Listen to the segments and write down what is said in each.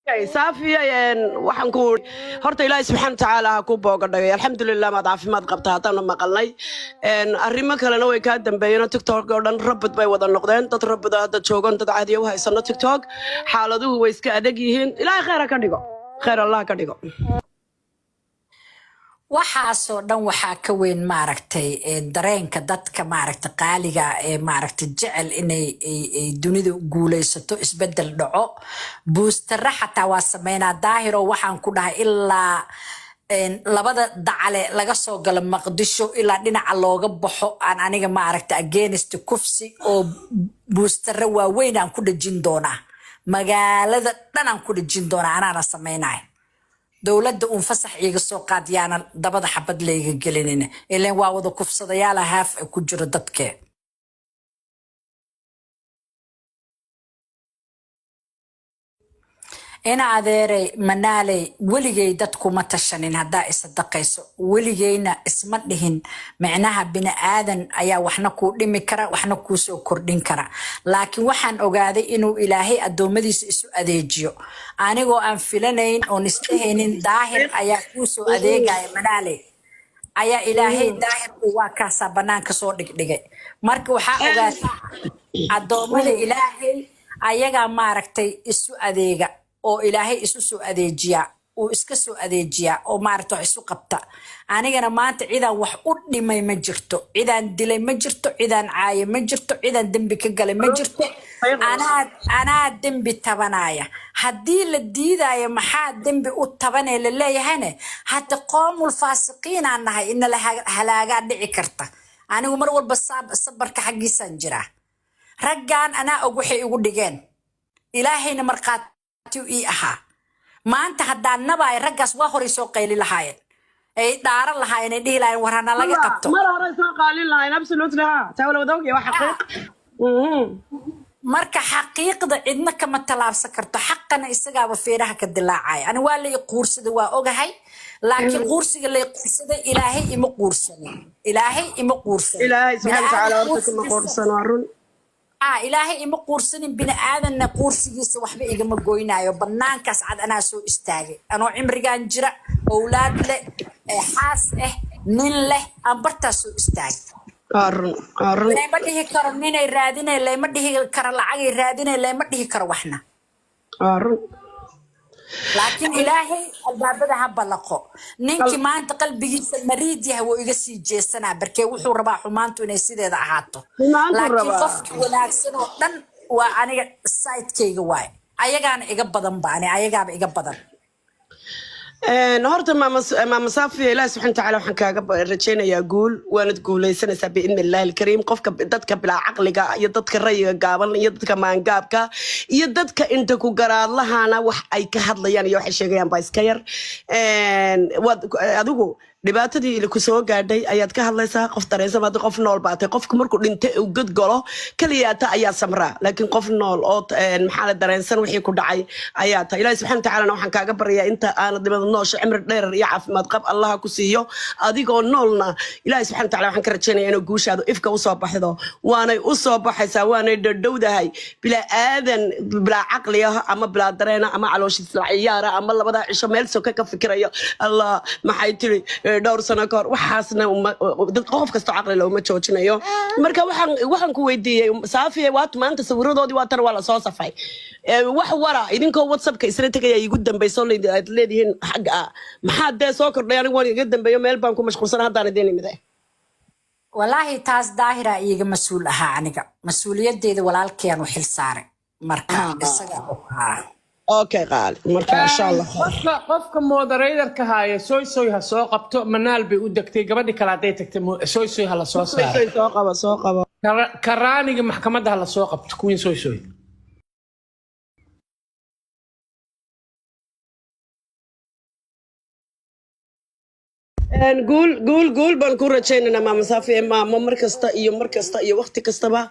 Saafiya, waxaan ku horta Ilaahay subxaana watacaala ha ku booga dhagay. Alxamdulilah, maad caafimaad qabta haddaanu maqalnay. Arrimo kalena way kaa dambeeyeen. TikTok oo dhan robot bay wada noqdeen, dad robot hadda joogan, dad caadiya u haysano. TikTok xaaladuhu way iska adag yihiin. Ilaahay khayr ha ka dhigo, khayr Allah ka dhigo. Waxaasoo dhan waxaa ka weyn, maaragtay, dareenka dadka, maaragtay, qaaliga ee, maaragtay, jecel inay ay dunida guuleysato, isbedel dhaco. Buustara xataa waa sameynaa, Daahiro. Waxaan ku dhahay ilaa labada dacale laga soo galo Maqdisho ilaa dhinaca looga baxo aan aniga, maaragtay, against kufsi oo buustara waaweyn aan ku dhejin doonaa. Magaalada dhan aan ku dhejin doonaa, anaana sameynaya. Dowladda uun fasax iiga soo qaad, yaana dabada xabad layga gelinin, ileen waa wada kufsadayaala haaf ku jiro dadkee. Ina adeeray Manaaley, weligay dadkuma tashanin haddaa isadaqayso. Weligayna isma dhihin micnaha bini aadan ayaa waxna kuu dhimi kara, waxna kuu soo kordhin kara. Laakiin waxaan ogaaday inuu Ilaahay addoommadiisa isu adeejiyo anigoo aan filanayn oon isdhehaynin Daahir ayaa kuu soo adeegaya. Manaaley ayaa Ilaahay Daahir uu waa kaasaa banaanka soo dhigdhigay. Marka waxaa ogaataa addoommada Ilaahay ayagaa, maaragtay, isu adeega oo Ilaahay isu soo adeejiyaa, uu iska soo adeejiyaa oo, maaragta, wax isu qabta. Anigana maanta cidaan wax u dhimay ma jirto, cidaan dilay ma jirto, cidaan caaye ma jirto, cidaan dembi ka galay ma jirto. Anaa dembi tabanaya. Haddii la diidayo maxaa dembi u tabanee la leeyahayne, hadda qoomul faasiqiinaan nahay, ina la halaagaa dhici karta. Anigu mar walba sabarka xaggiisaan jiraa. Raggan anaa og waxay igu dhigeen, Ilaahayna markhaati ii ahaa. Maanta haddaan nabaay, raggaas waa horay soo qayli lahaayeen, ay dhaaran lahaayeen, ay dhihi lahaayeen, war hana laga qabto. Mar hore soo qaalin lahayn, absolutely, ha, taa wala wada ogyahay, waa xaqiiq. Marka xaqiiqda cidna kama tallaabsan karto, xaqana isagaaba feeraha ka dilaacaya. Ani waa la i quursaday, waa ogahay, laakiin quursiga la i quursaday Ilaahay ima quursanin, Ilaahay ima quursanin. Ilaahay bini subxaana watacaala aadan horta kuma quursigiisa quursan, waa run. Ah, Ilaahay ima quursanin, bini aadanna quursigiisa waxba igama goynaayo. Banaankaas cad anaa soo istaagay anoo cimrigan jira, owlaad leh, xaas ah, nin leh, aan bartaas soo istaagay. Waa run, waa run. Layma dhihi karo ninay raadinay, layma dhihi karo lacagay raadinay, layma dhihi karo waxna. Waa run. Laakiin Ilaahay albaabada ha balaqo. Ninkii maanta qalbigiisa mariid yahay wuu iga sii jeesanaa, barkee wuxuu rabaa xumaantu inay sideeda ahaato. Xumaantuu laakiin rabaa. Qofkii wanaagsan oo dhan waa aniga sidekayga waay, ayagaana iga badan ba, ani ayagaaba iga badan. Horta maama Saafiya, Ilahi subxana watacaala waxaan kaaga rajaynayaa guul. Waanad guuleysanaysaa biidni illahi alkariim. Qofka dadka bilaa caqliga iyo dadka rayiga gaaban iyo dadka maangaabka iyo dadka inta ku garaadlahana wax ay ka hadlayaan iyo waxay sheegayaan baa iska yar. Waad adigu dhibaatadii ku soo gaadhay ayaad ka hadlaysaa. Qof dareensan baad, qof nool baa tahay. Qofku markuu dhinta uu god galo keliyaata ayaa samraa, laakiin qof nool oo maxaa la dareensan wixii ku dhacay ayaa tahay. Ilahi subxana watacaalana waxaan kaaga baryayaa inta aanad dhibada noosho cimri dheerar iyo caafimaad qab Allaha ku siiyo. Adigoo noolna Ilahi subxana watacala waxaan ka rajaynaya inuu guushaadu ifka usoo baxdo. Waanay usoo baxaysaa, waanay dhadhowdahay. Bilaa aadan bilaa caqli ah ama bilaa dareena ama calooshiisla ciyaara ama labadaa cisho meel soka ka fikirayo, Allah maxay tiri dhowr sano ka hor, waxaasna dad qof kastoo caqli looma joojinayo. Marka waxaan ku weydiiyey, Saafiye, waat maanta sawiradoodii waa tan, waa lasoo safay. Wax wara idinkoo WhatsAppka isla tegaya igu dambayso aad leedihiin xagga ah, maxaa dee soo kordhay? Anigu waan iga dambeeyo, meel baan ku mashquulsan haddaan idin imide. Walaahi taas Daahira iiga mas-uul ahaa. Aniga mas-uuliyaddeeda walaalkayaan u xil saaray, marka isaga ahaa. Okay, qaali, marka insha Allah khayr. Qofka moderatorka haaya soy soy ha soo qabto. Manaal bay u degtay, gabadhi kale hadday tagtay, soy soy ha la soo saaro. Soo qabo, soo qabo. Karaaniga maxkamadda ha la soo qabto, queen soy soy. Guul, guul, guul baan ku rajaynaynaa, maama Saafi, maamo. Mar kasta iyo mar kasta iyo waqti kastaba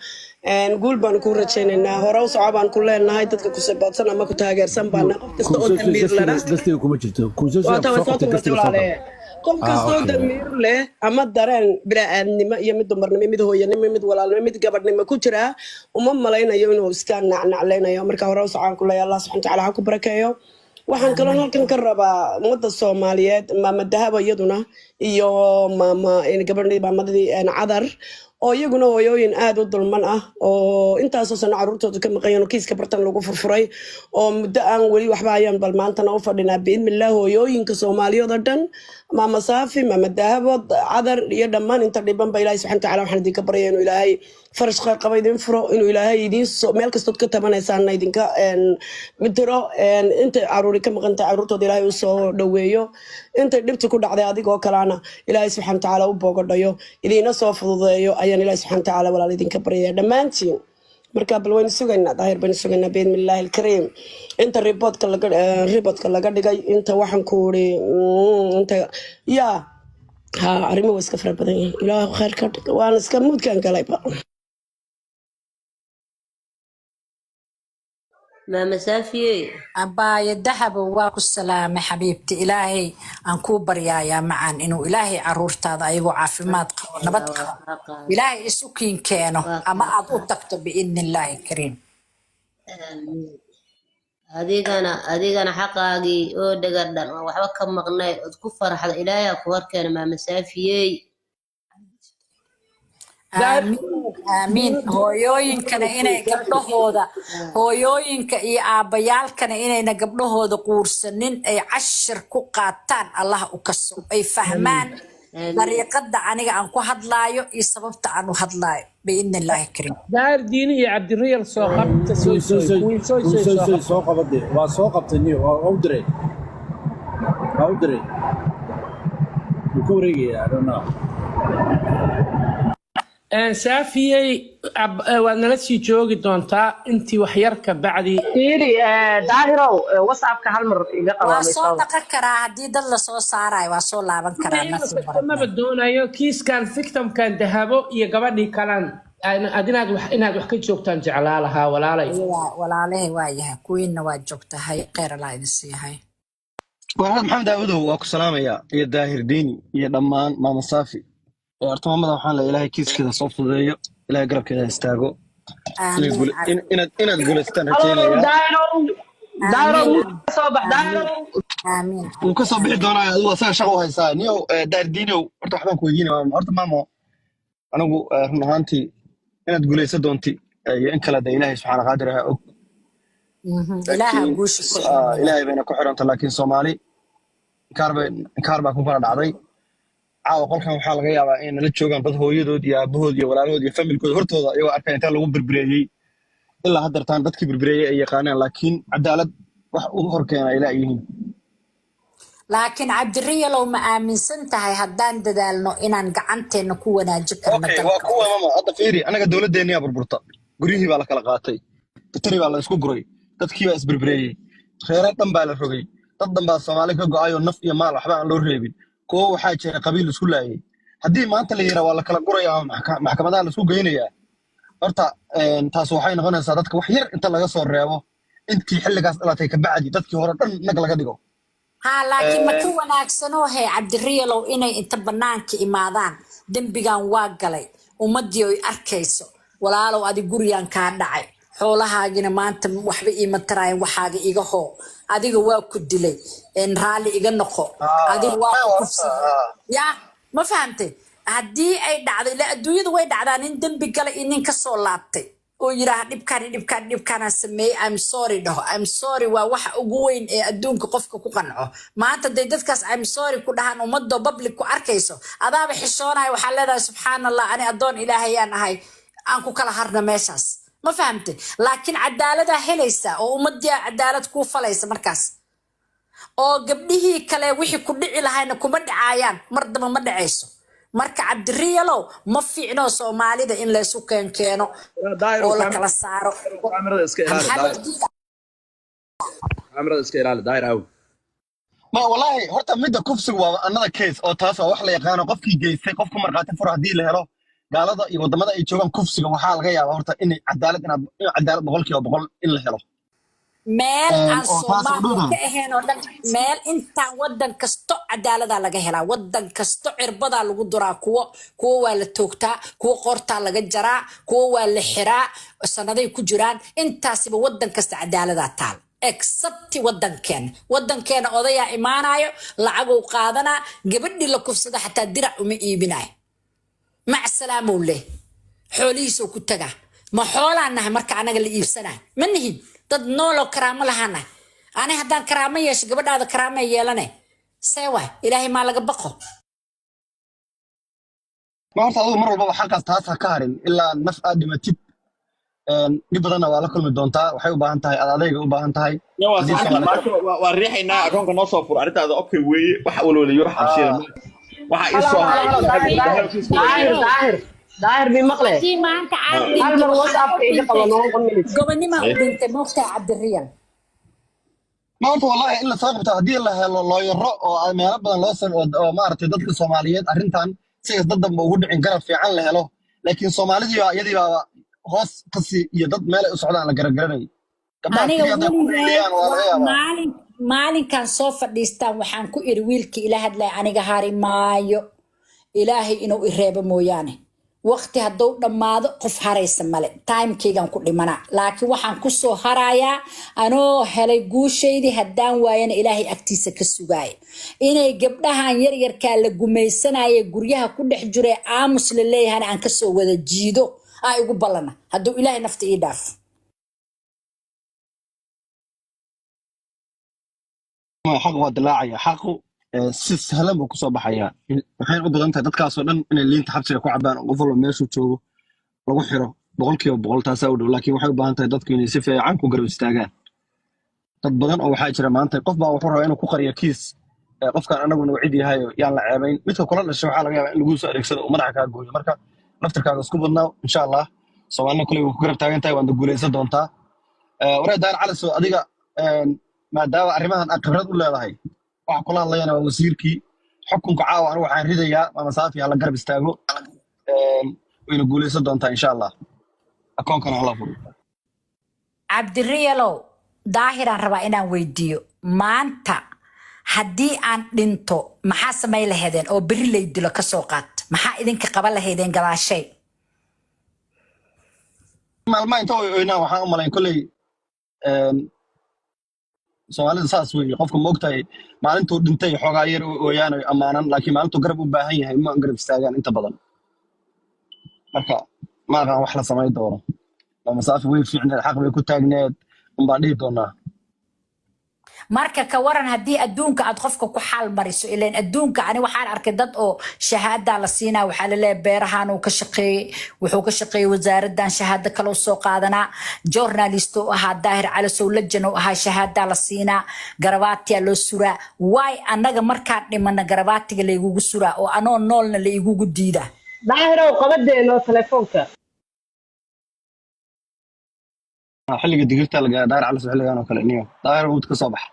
guul baan ku rajaynaynaa. Hore u soco baan ku leenahay. Dadka ku saboodsan ama ku taageersan baana qof kasta oo damiir lana Gastiga kuma jirto. Waa taa, soo way soo qabtay tuurtay. Gastiga soo Walaale, qabo. qof kastoo damiir leh ama dareen bini'aadnimo iyo mid dumarnimo, mid hooyanimo, mid walaalnimo, mid gabadhnimo ku jira, uma malaynayo inuu iska nacnaclaynayo. Marka hore u socaan ku leeyahay. Allah subxana watacaala ha ku barakeeyo. Waxaan kaloo halkan ka rabaa ummadda Soomaaliyeed, Maama Dahaba iyaduna iyo maama gabadhii maamadii Cadar, oo iyaguna hooyooyin aad u dulman ah oo intaasoo sano caruurtooda ka maqan yihiin oo kiiska bartan lagu furfuray oo muddo aan weli waxba ayaan, bal maantana u fadhinaa biidnillah. Hooyooyinka Soomaaliyeed oo dhan, Maama Saafi, Maama Dahabo, Cadar iyo dhammaan inta dhibanba, Ilahay subxana watacaala waxaan idinka baryaya inuu Ilaahay farash khayr qaba idin furo, inuu Ilaahay idiin soo meel kastood ka tabanaysaana idinka diro, inta caruuri ka maqan tahay caruurtooda Ilaahay u soo dhoweeyo, intay dhibta ku dhacday adigoo kalena Ilaahay subxana watacaala u boogadhayo, idiina soo fududeeyo ayaan Ilahay subxana watacaala walaal idinka baryaya dhammaantiin. Marka bal waynu sugaynaa, Daahir baynu sugaynaa biidni illaahi alkariim. Inta reportka laga dhigay, inta waxaan ku uri inta yaa ha, arrimo waa iska fara badan yihiin. Ilaahu khayr ka dhig. Waan iska muudkaan galayba. Maama Saafiye. Abaayo Dahabo, waa ku salaamay xabiibti. Ilaahay aan kuu baryaayaa macaan inuu Ilaahay caruurtaada ayagoo caafimaad qabo, nabad waa qabo, kaa qaada. Ilaahay isu kiin keeno waa ama kaa aad u qaada. tagto biidni illaahi kariim. Aamiin. Adigana xaqaagii oo dhagadhan oo waxba ka maqnay ood ku faraxda Ilaahay ha ku horkeena, Maama Saafiyey. Daahir. Aamiin, aamiin. Hooyooyinkana inay gabdhahooda, hooyooyinka iyo aabbayaalkana inayna gabdhahooda quursanin, ay cashir ku qaataan, Allah u kaso ay fahmaan Aamiin. dariiqada aniga aan ku hadlaayo iyo sababta aan u hadlaayo biidni illaahi kariim. Daahir Diini iyo Cabdiriyal soo qabta. Soy Soy. Soy. Soy. Kuwiin soy Soy. Soy. Soy. Soo Soy. qabta. Soo qabade, waa soo qabtay niyo, waa u diray, waa u diray, wuu ku wareegaya, I don't know. Saafiyey, waad nala sii joogi doontaa intii wax yar ka bacdi. Fiiri, Daahirow, WhatsAppka hal mar iga Waa qabaamay. soo dhaqan karaa haddii dad lasoo saarayo, waa soo laaban karaa. Inuu Nothing tagto maba problem. doonayo kiiskan victimkan Dahabo iyo gabadhii kalan ad inaad wax ka joogtaan jeclaa lahaa, walaalay. Walaalahay, waa yahay, kuwiinna waa joogtahay, kheyr Allah idin siihay. Walaal Maxamed Daawudow, waa ku salaamaya iyo Daahir Diini iyo dhammaan Maama Saafi. Ee horta maamada waxaan leeyahay Ilaahay kiiskeeda soo fududeeyo, Ilaahay garabkeeda ha istaago. Inay Aamiin. Inaad guulaysataan Halo. rajaynayaa. Daahirow, Daahirow. Aamiin. Soo bax, Daahirow. Aamiin. Wuu ka soo bixi doonaa, adigu asaga shaqo u haysaa niyow. Daahir Diiniow, horta waxbaan ku weydiinaya maama. Horta maamo, anigu run ahaantii inaad guulaysan doonti iyo in kale de Ilaahay subxaana qaadir ah og. Ilaaha laakiin guusha ku xiran. Ilaahay bayna ku xiranta, laakiin Soomaali inkaar baa ku kala dhacday. Caawa qolkan waxaa laga yaabaa inay nala joogaan dad hooyadood iyo aabahood iyo walaalahood iyo familkooda hortooda iyagoo arkaya intaa lagu birbireeyey, ilaa haddeertaan dadkii birbireeyey ay yaqaanaan, laakiin cadaalad wax u horkeena ay laayihiin. Laakiin Cabdiriyalow, ma aaminsan tahay haddaan dadaalno inaan gacanteenna ku wanaajin karno Okay, waa dalka? kuwa mama hadda fiiri, anaga dowladdeeniyaa burburta, guryihii baa la kala qaatay, bateri baa la isku guray, dadkii baa isberbereeyey, reero dhan baa la rogay, dad dhan baa Soomaali ka go'ayoo naf iyo maal waxba aan loo reebin, kuwo waxaa jira qabiil isku laayay. Haddii maanta la yidhaa waa la kala gurayaa ama maxkamadaha la isku geynayaa, horta taas waxay noqonaysaa dadka wax yar inta laga soo reebo intii xilligaas dhalatay kabacdi dadkii hore dhan nag laga dhigo. Haa, laakiin ma ka wanaagsanoo he Cabdiriyalow inay inta banaanka imaadaan, dembigan waa galay, ummaddii oy arkayso, walaalow adi gurigan kaa dhacay, xoolahaagina maanta waxba iima taraayan, waxaaga iga hoo, adiga waa ku dilay, raalli iga noqo, adiga waa ku kufsaday, ya ma fahamtay? Haddii ay dhacdo, ila adduunyadu way dhacdaa, nin dembi galay iyo nin kasoo laabtay oo yidhaaha dhibkaan iyo dhibkaan dhibkaanaan sameeyey, I'm sorry dhaho. I'm sorry waa waxa ugu weyn ee adduunka qofka ku qanco. Maanta day dadkaas I'm sorry ku dhahaan, ummadoo public ku arkayso, adaaba xishoonaya, waxaa leedahay subxaan Allah, ani addoon Ilaahayaan ahay, aan ku kala harna meeshaas, ma fahamtay? Laakiin cadaaladaa helaysa oo ummadii cadaalad kuu falaysa markaas, oo gabdhihii kale wixii ku dhici lahayna kuma dhacaayaan, mar damba ma dhacayso. Marka Cabdiriyalow, ma fiicno Soomaalida in laysu keenkeeno Daahir. oo la kala saaro. Kaamirada iska ilaali. Maxaa Daahir. loo diidaa? Kaamirada iska ilaali, Daahir aw. Ma wallahi, horta midda kufsigu waa another case, oo taas waa wax la yaqaano, qofkii geystay qofku markhaati fura haddii la helo. Gaalada iyo wadamada ay joogaan kufsiga waxaa laga yaabaa horta in cadaalad inaad in cadaalad 100% in la helo. Meel aan oo taas oo Soomaaliya dhudan ka ahayn oo dhan, meel intaan wadan kasto cadaaladaa laga helaa, wadan kasto cirbadaa lagu duraa, kuwo waa la toogtaa, kuwo qoortaa laga jaraa, kuwo waa la xiraa, sanaday ku jiraan, intaasiba wadan kasta cadaaladaa taal. Except wadankeena. Wadankeena odayaa imaanayo, lacaguu qaadanaa, gabadhii la kufsada xataa dirac uma iibinayo, mac salaamow leh, xoolihiisuu ku tagaa. Ma xoolaan nahay marka anaga la iibsanayo? Ma nihin dad nooloo karaamo lahaanahay. Ani haddaan karaamo yeesho, gabadhaada karaamo yeelane. See waay? Ilaahay maa laga baqo. Ma horta adigu mar walbaba xaqaas taas ha ka harin ilaa naf aad dhimatid. Dhib badanna waa la kulmi doontaa. Waxay u baahan tahay ad adayga u baahan tahay. Waa haddii sax. Soomaali Waa riixaynaa. Akoonka noo soo fur. Arrintaada okay weeye. Wax walwaliyo wax cabsiyada waxa ii soo haray. Daahir, Daahir, Daahir, mi maqle? Haddii maanta aan Hal dhinto, mar waxaan WhatsApp-ka u iga qabo dhintay no one minute. Gobonimaa u dhintay, moogtaa, Cabdiriyal. Ma horta wallahi in la soo qabto haddii la helo looyaro oo aan meelo badan loo sam oo maaragtay dadka Soomaaliyeed arrintan sidaas dad dambe ugu dhicin garab fiican la helo, laakiin Soomaalidii baa iyadii baa hoos kasi iyo dad meel ay u socdaan la garagaranay. Gabdhaha Aniga keliya hadday ku weligay dheeliyaan waa laga yaabaa. Maalin maalinkan soo fadhiistaan waxaan ku iri wiilkii ila hadlaya, aniga hari maayo, Ilaahay inuu i reebo mooyaane. Waqti hadduu dhammaado qof haraysa male, timekaygaan ku dhimanaa, laakiin waxaan kusoo harayaa anoo helay guushaydii. Haddaan waayana Ilaahay agtiisa ka sugaaya inay gabdhahan yaryarkaa la gumaysanaya guryaha ku dhex jira aamus la leeyahana aan kasoo wada jiido aa igu ballana, hadduu Ilaahay nafta ii dhaafo. Xaq waa dilaacaya. Xaqu si sahlan buu kusoo baxayaa. Waxayna u badan tahay dadkaasoo dhan inay liinta xabsiga ku cabaan oo qof walba meeshuu joogo lagu xiro, 100%. Taasaa u dhow, laakiin waxay u baahan tahay dadku inay si fiican ku garab istaagaan. Dad badan oo waxaa jira maanta qof baa wuxuu rabaa inuu ku qariyo kiis qofkan anaguna uu cid yahay oo yaan la ceebayn. Midka kula dhashay waxaa laga yaabaa in laguu soo adeegsado oo madaxa kaa gooyo. Marka naftirkaaga isku badnaa. Insha Allah Soomaalina kuley way ku garab taagan tahay, waadna guulaysan doontaa. Waree Daar Calisow, adiga maadaama arrimahan aad khibrad u leedahay, waxa kula hadlayana waa wasiirkii xukunka caawa. Anigu waxaan ridayaa Maama Saafi, hala garab istaago. Wayna guulaysan doontaa insha Allah. Akoonkana hala furo. Cabdiriyalow, Daahiraan rabaa inaan weydiiyo: maanta haddii aan dhinto maxaa samay lahaydeen? Oo beri lay dilo kasoo qaat, maxaa idinka qaban lahaydeen gadaashay? Maalmaha inta oy oynaa waxaan u malayn kolley Soomaalida saas weeye. Qofka ma ogtahay maalintuu dhintay xoogaa yar u ooyaan oy ammaanan, laakiin maalintuu garab u baahan yahay ma garab istaagaan inta badan. Marka ma aqaan wax la samayn doono. Maama Saafi way fiicneed, xaq bay ku taagneed unbaan dhihi doonaa. Marka ka waran haddii adduunka aad qofka ku xaal mariso? Ileen adduunka ani waxaan arkay dad oo shahaadaa la siinaa, waxaa laleeyahay beerahan uu ka shaqeeyey, wuxuu ka shaqeeyey wasaaradan, shahaado kale u soo qaadanaa, journalist uu ahaa, Daahir Calasow lajan uu ahaa, shahaadaa la siinaa, garabaatiyaa loo suraa. Waay annaga markaan dhimana garabaatiga laygugu suraa oo anoo noolna la igugu diidaa? Daahirow, qabadeeno telefoonka. Xilliga digirta la gaara, Daahir Calasow xilligan oo kale niyo Daahir mud ka soo baxa.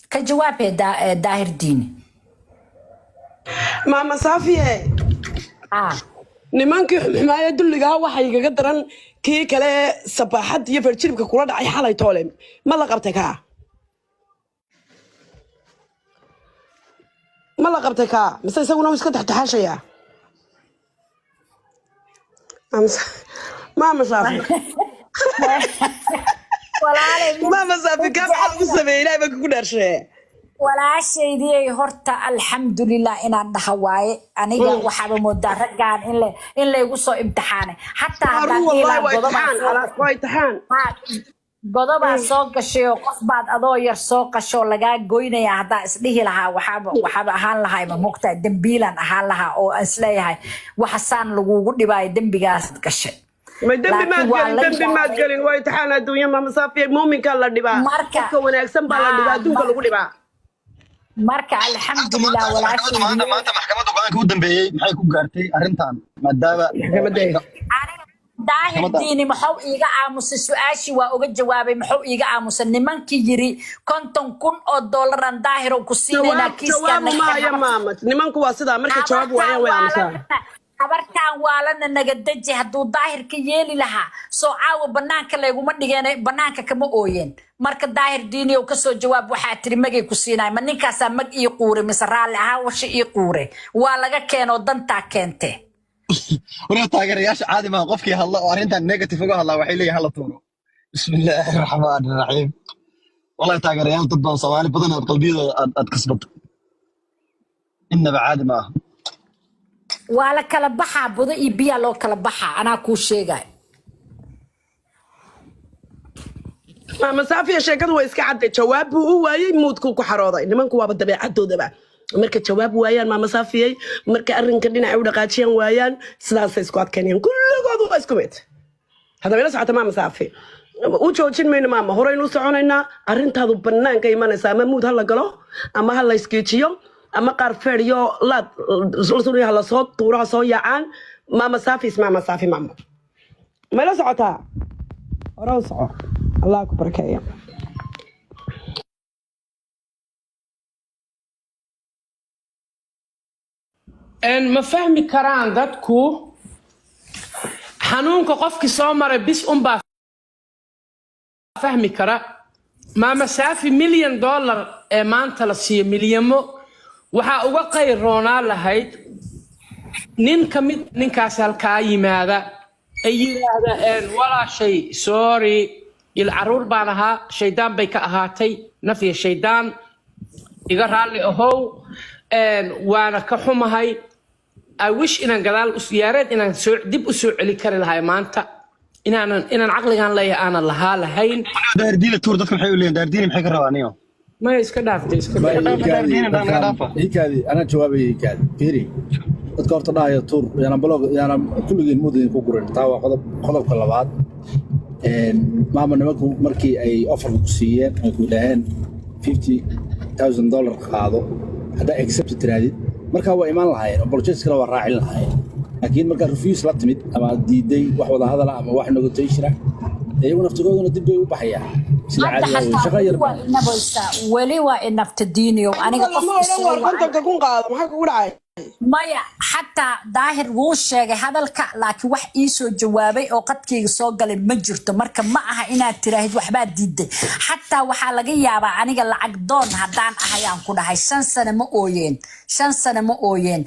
Ka jawaabee, Daahir Diini. Maama Saafiye. Ah. Nimankii xumxumaaya dulligaa waxaa igaga daran kii kale sabaaxad iyo farjiribka kula dhacay xalay toole. Ma la qabtay kaa? Ma la qabtay kaa mise isaguna wuu iska taxtaxaashayaa? Maama Saafi. Walaalay mid Maama Saafi, kaa maxaa lagu sameeyey? Ilahay baan kugu dhaarshee. Walaashaydiyay, horta alxamdulilah inaan dhaha waaye. Aniga waxaaba moodaa raggaan in laygu soo imtixaanay xataa Waa haddaan run dhihi wallahi. lahaa Waa godobaa imtixaan soo waa imtixaan. Haa, godobaa soo gashay oo qof baad adoo yar soo qashoo lagaa goynaya haddaa isdhihi lahaa, waxaaba ahaan lahayba mogtaa dembiilaan ahaan lahaa oo aan isleeyahay waxa saan lagugu dhibaayo dembigaasaad gashay. Ma dembi Laakiin maad waa gelin la dembi maad yaabay. gelin. Waa imtixaan adduunya, Maama Saafiya. Muuminkaa la dhibaa. Marka Qofka wanaagsan baa la dhibaa, adduunka lagu dhibaa. Marka alxamdulilah Maanta walaashaydiyo. maanta maxkamadda go'aanka u dambeeyey maxay ku gaartay arrintan, maadaama Maxkamadda Aniga Daahir maxkamadda Diini muxuu iiga aamusay? Su-aashii waa uga jawaabay. Muxuu iiga aamusay nimankii yiri 50,000 oo doolaraan Daahirow ku siinaynaa Jawaab kiiskaa jawaabu naga maayo maama. Nimanku waa sidaa, markay jawaab waayaan Habartaan way aamusaan. waalana, habartaan waalana naga deji. Hadduu Daahir ka yeeli lahaa, soo caawa banaanka layguma dhigeen, banaanka kama ooyeen. Marka Daahir Diiniyow, kasoo jawaab. Waxaa tiri magay ku siinaya, ma ninkaasaa mag ii quure mise raalli ahaan washa ii quure? Waa laga keenoo dantaa keente. Wariga taageerayaasha caadi maaha. Qofkii hadla oo arrintan negative uga hadlaa, waxay leeyihin hala tuuro. Bismillaahi raxmaani raxiim. Wallahi taageerayaal dad badan, Soomaali badan aad qalbiyadooda aad kasbato, innaba caadi maaha. Waa la kala baxaa, budo iyo biyaa loo kala baxaa, anaa kuu sheegay. Maama Saafiya, sheekadu way iska cadday. Jawaab buu u waayey, muudkuu ku xarooday. Nimanku waaba dabeecadoodaba, marka jawaab waayaan, maama Saafiyey, marka arrinka dhinacay u dhaqaajiyaan waayaan, sidaasay isku adkaynayaan. Kulligoodu waa isku mid. Haddaba ila socota, maama Saafi, u joojin mayno maama, horeynu u soconaynaa. Arrintaadu banaanka imanaysa, ama muud ha la galo, ama ha la isgeejiyo, ama qaar feedhiyo laad la ha lasoo tuuro, ha soo yaacaan. Maama Saafi is maama Saafi. Maama, ma ila socotaa? Hore u soco, Allah ku barakeeya. Ma fahmi karaan dadku xanuunka qofkii soo maray bis unbaa fahmi kara. Maama Saafi, $1 million ee maanta la siiyo milyamo waxaa uga qayroonaa lahayd nin ka mid ninkaas halkaa yimaada ay yidhaahda, "Walaashay, sorry, il caruur baan ahaa, shaydaan bay ka ahaatay, naf iyo shaydaan, iga raalli ahow, waana ka xumahay. I wish inaan gadaal yaareed inaan soo dib u soo celi kari lahay maanta, inaanan inaan caqligan leeyahay aanan lahaa lahayn." Daardiina tuur, dadka maxay u leeyihin daardiina? Maxay ka rabaan niyo? Maya, iska dhaaftay, iska dhaaf. Daardiina dhan naga dhaafa. Ikaadi, anaa jawaabaya. Ikaadi, fiiri, dadka horta dhahaya tuur, yaana blog yaana kulligiin mud idinku gurin. Taa waa qodob. Qodobka labaad, maama, nimanku markii ay offerka ku siiyeen, ay ku dhaheen $50,000 qaado, haddaa accept tiraadid, markaa waa imaan lahaayeen, apologies kale waa raacin lahaayeen. Laakiin markaa refuse la timid ama aad diiday wax wada hadala ama wax negotiation ah, iyagu naftigooduna dib bay u baxayaan sida Hadda caadiga ah wey. xataa Shaqo yar weli waa baa inabaysaa, weli waa inafta diiniyow. Aniga qof Lama odhan isoo war wacay 50,000 qaado, maxaa kugu dhacay? Maya, xataa Daahir wuu sheegay hadalka, laakiin wax ii soo jawaabay oo qadkayga soo galay ma jirto. Marka ma aha inaad tiraahid waxbaa diiday. Xataa waxaa laga yaabaa aniga lacag doon haddaan ahay, aan ku dhahay, 5 sano ma ooyeen, 5 sano ma ooyeen,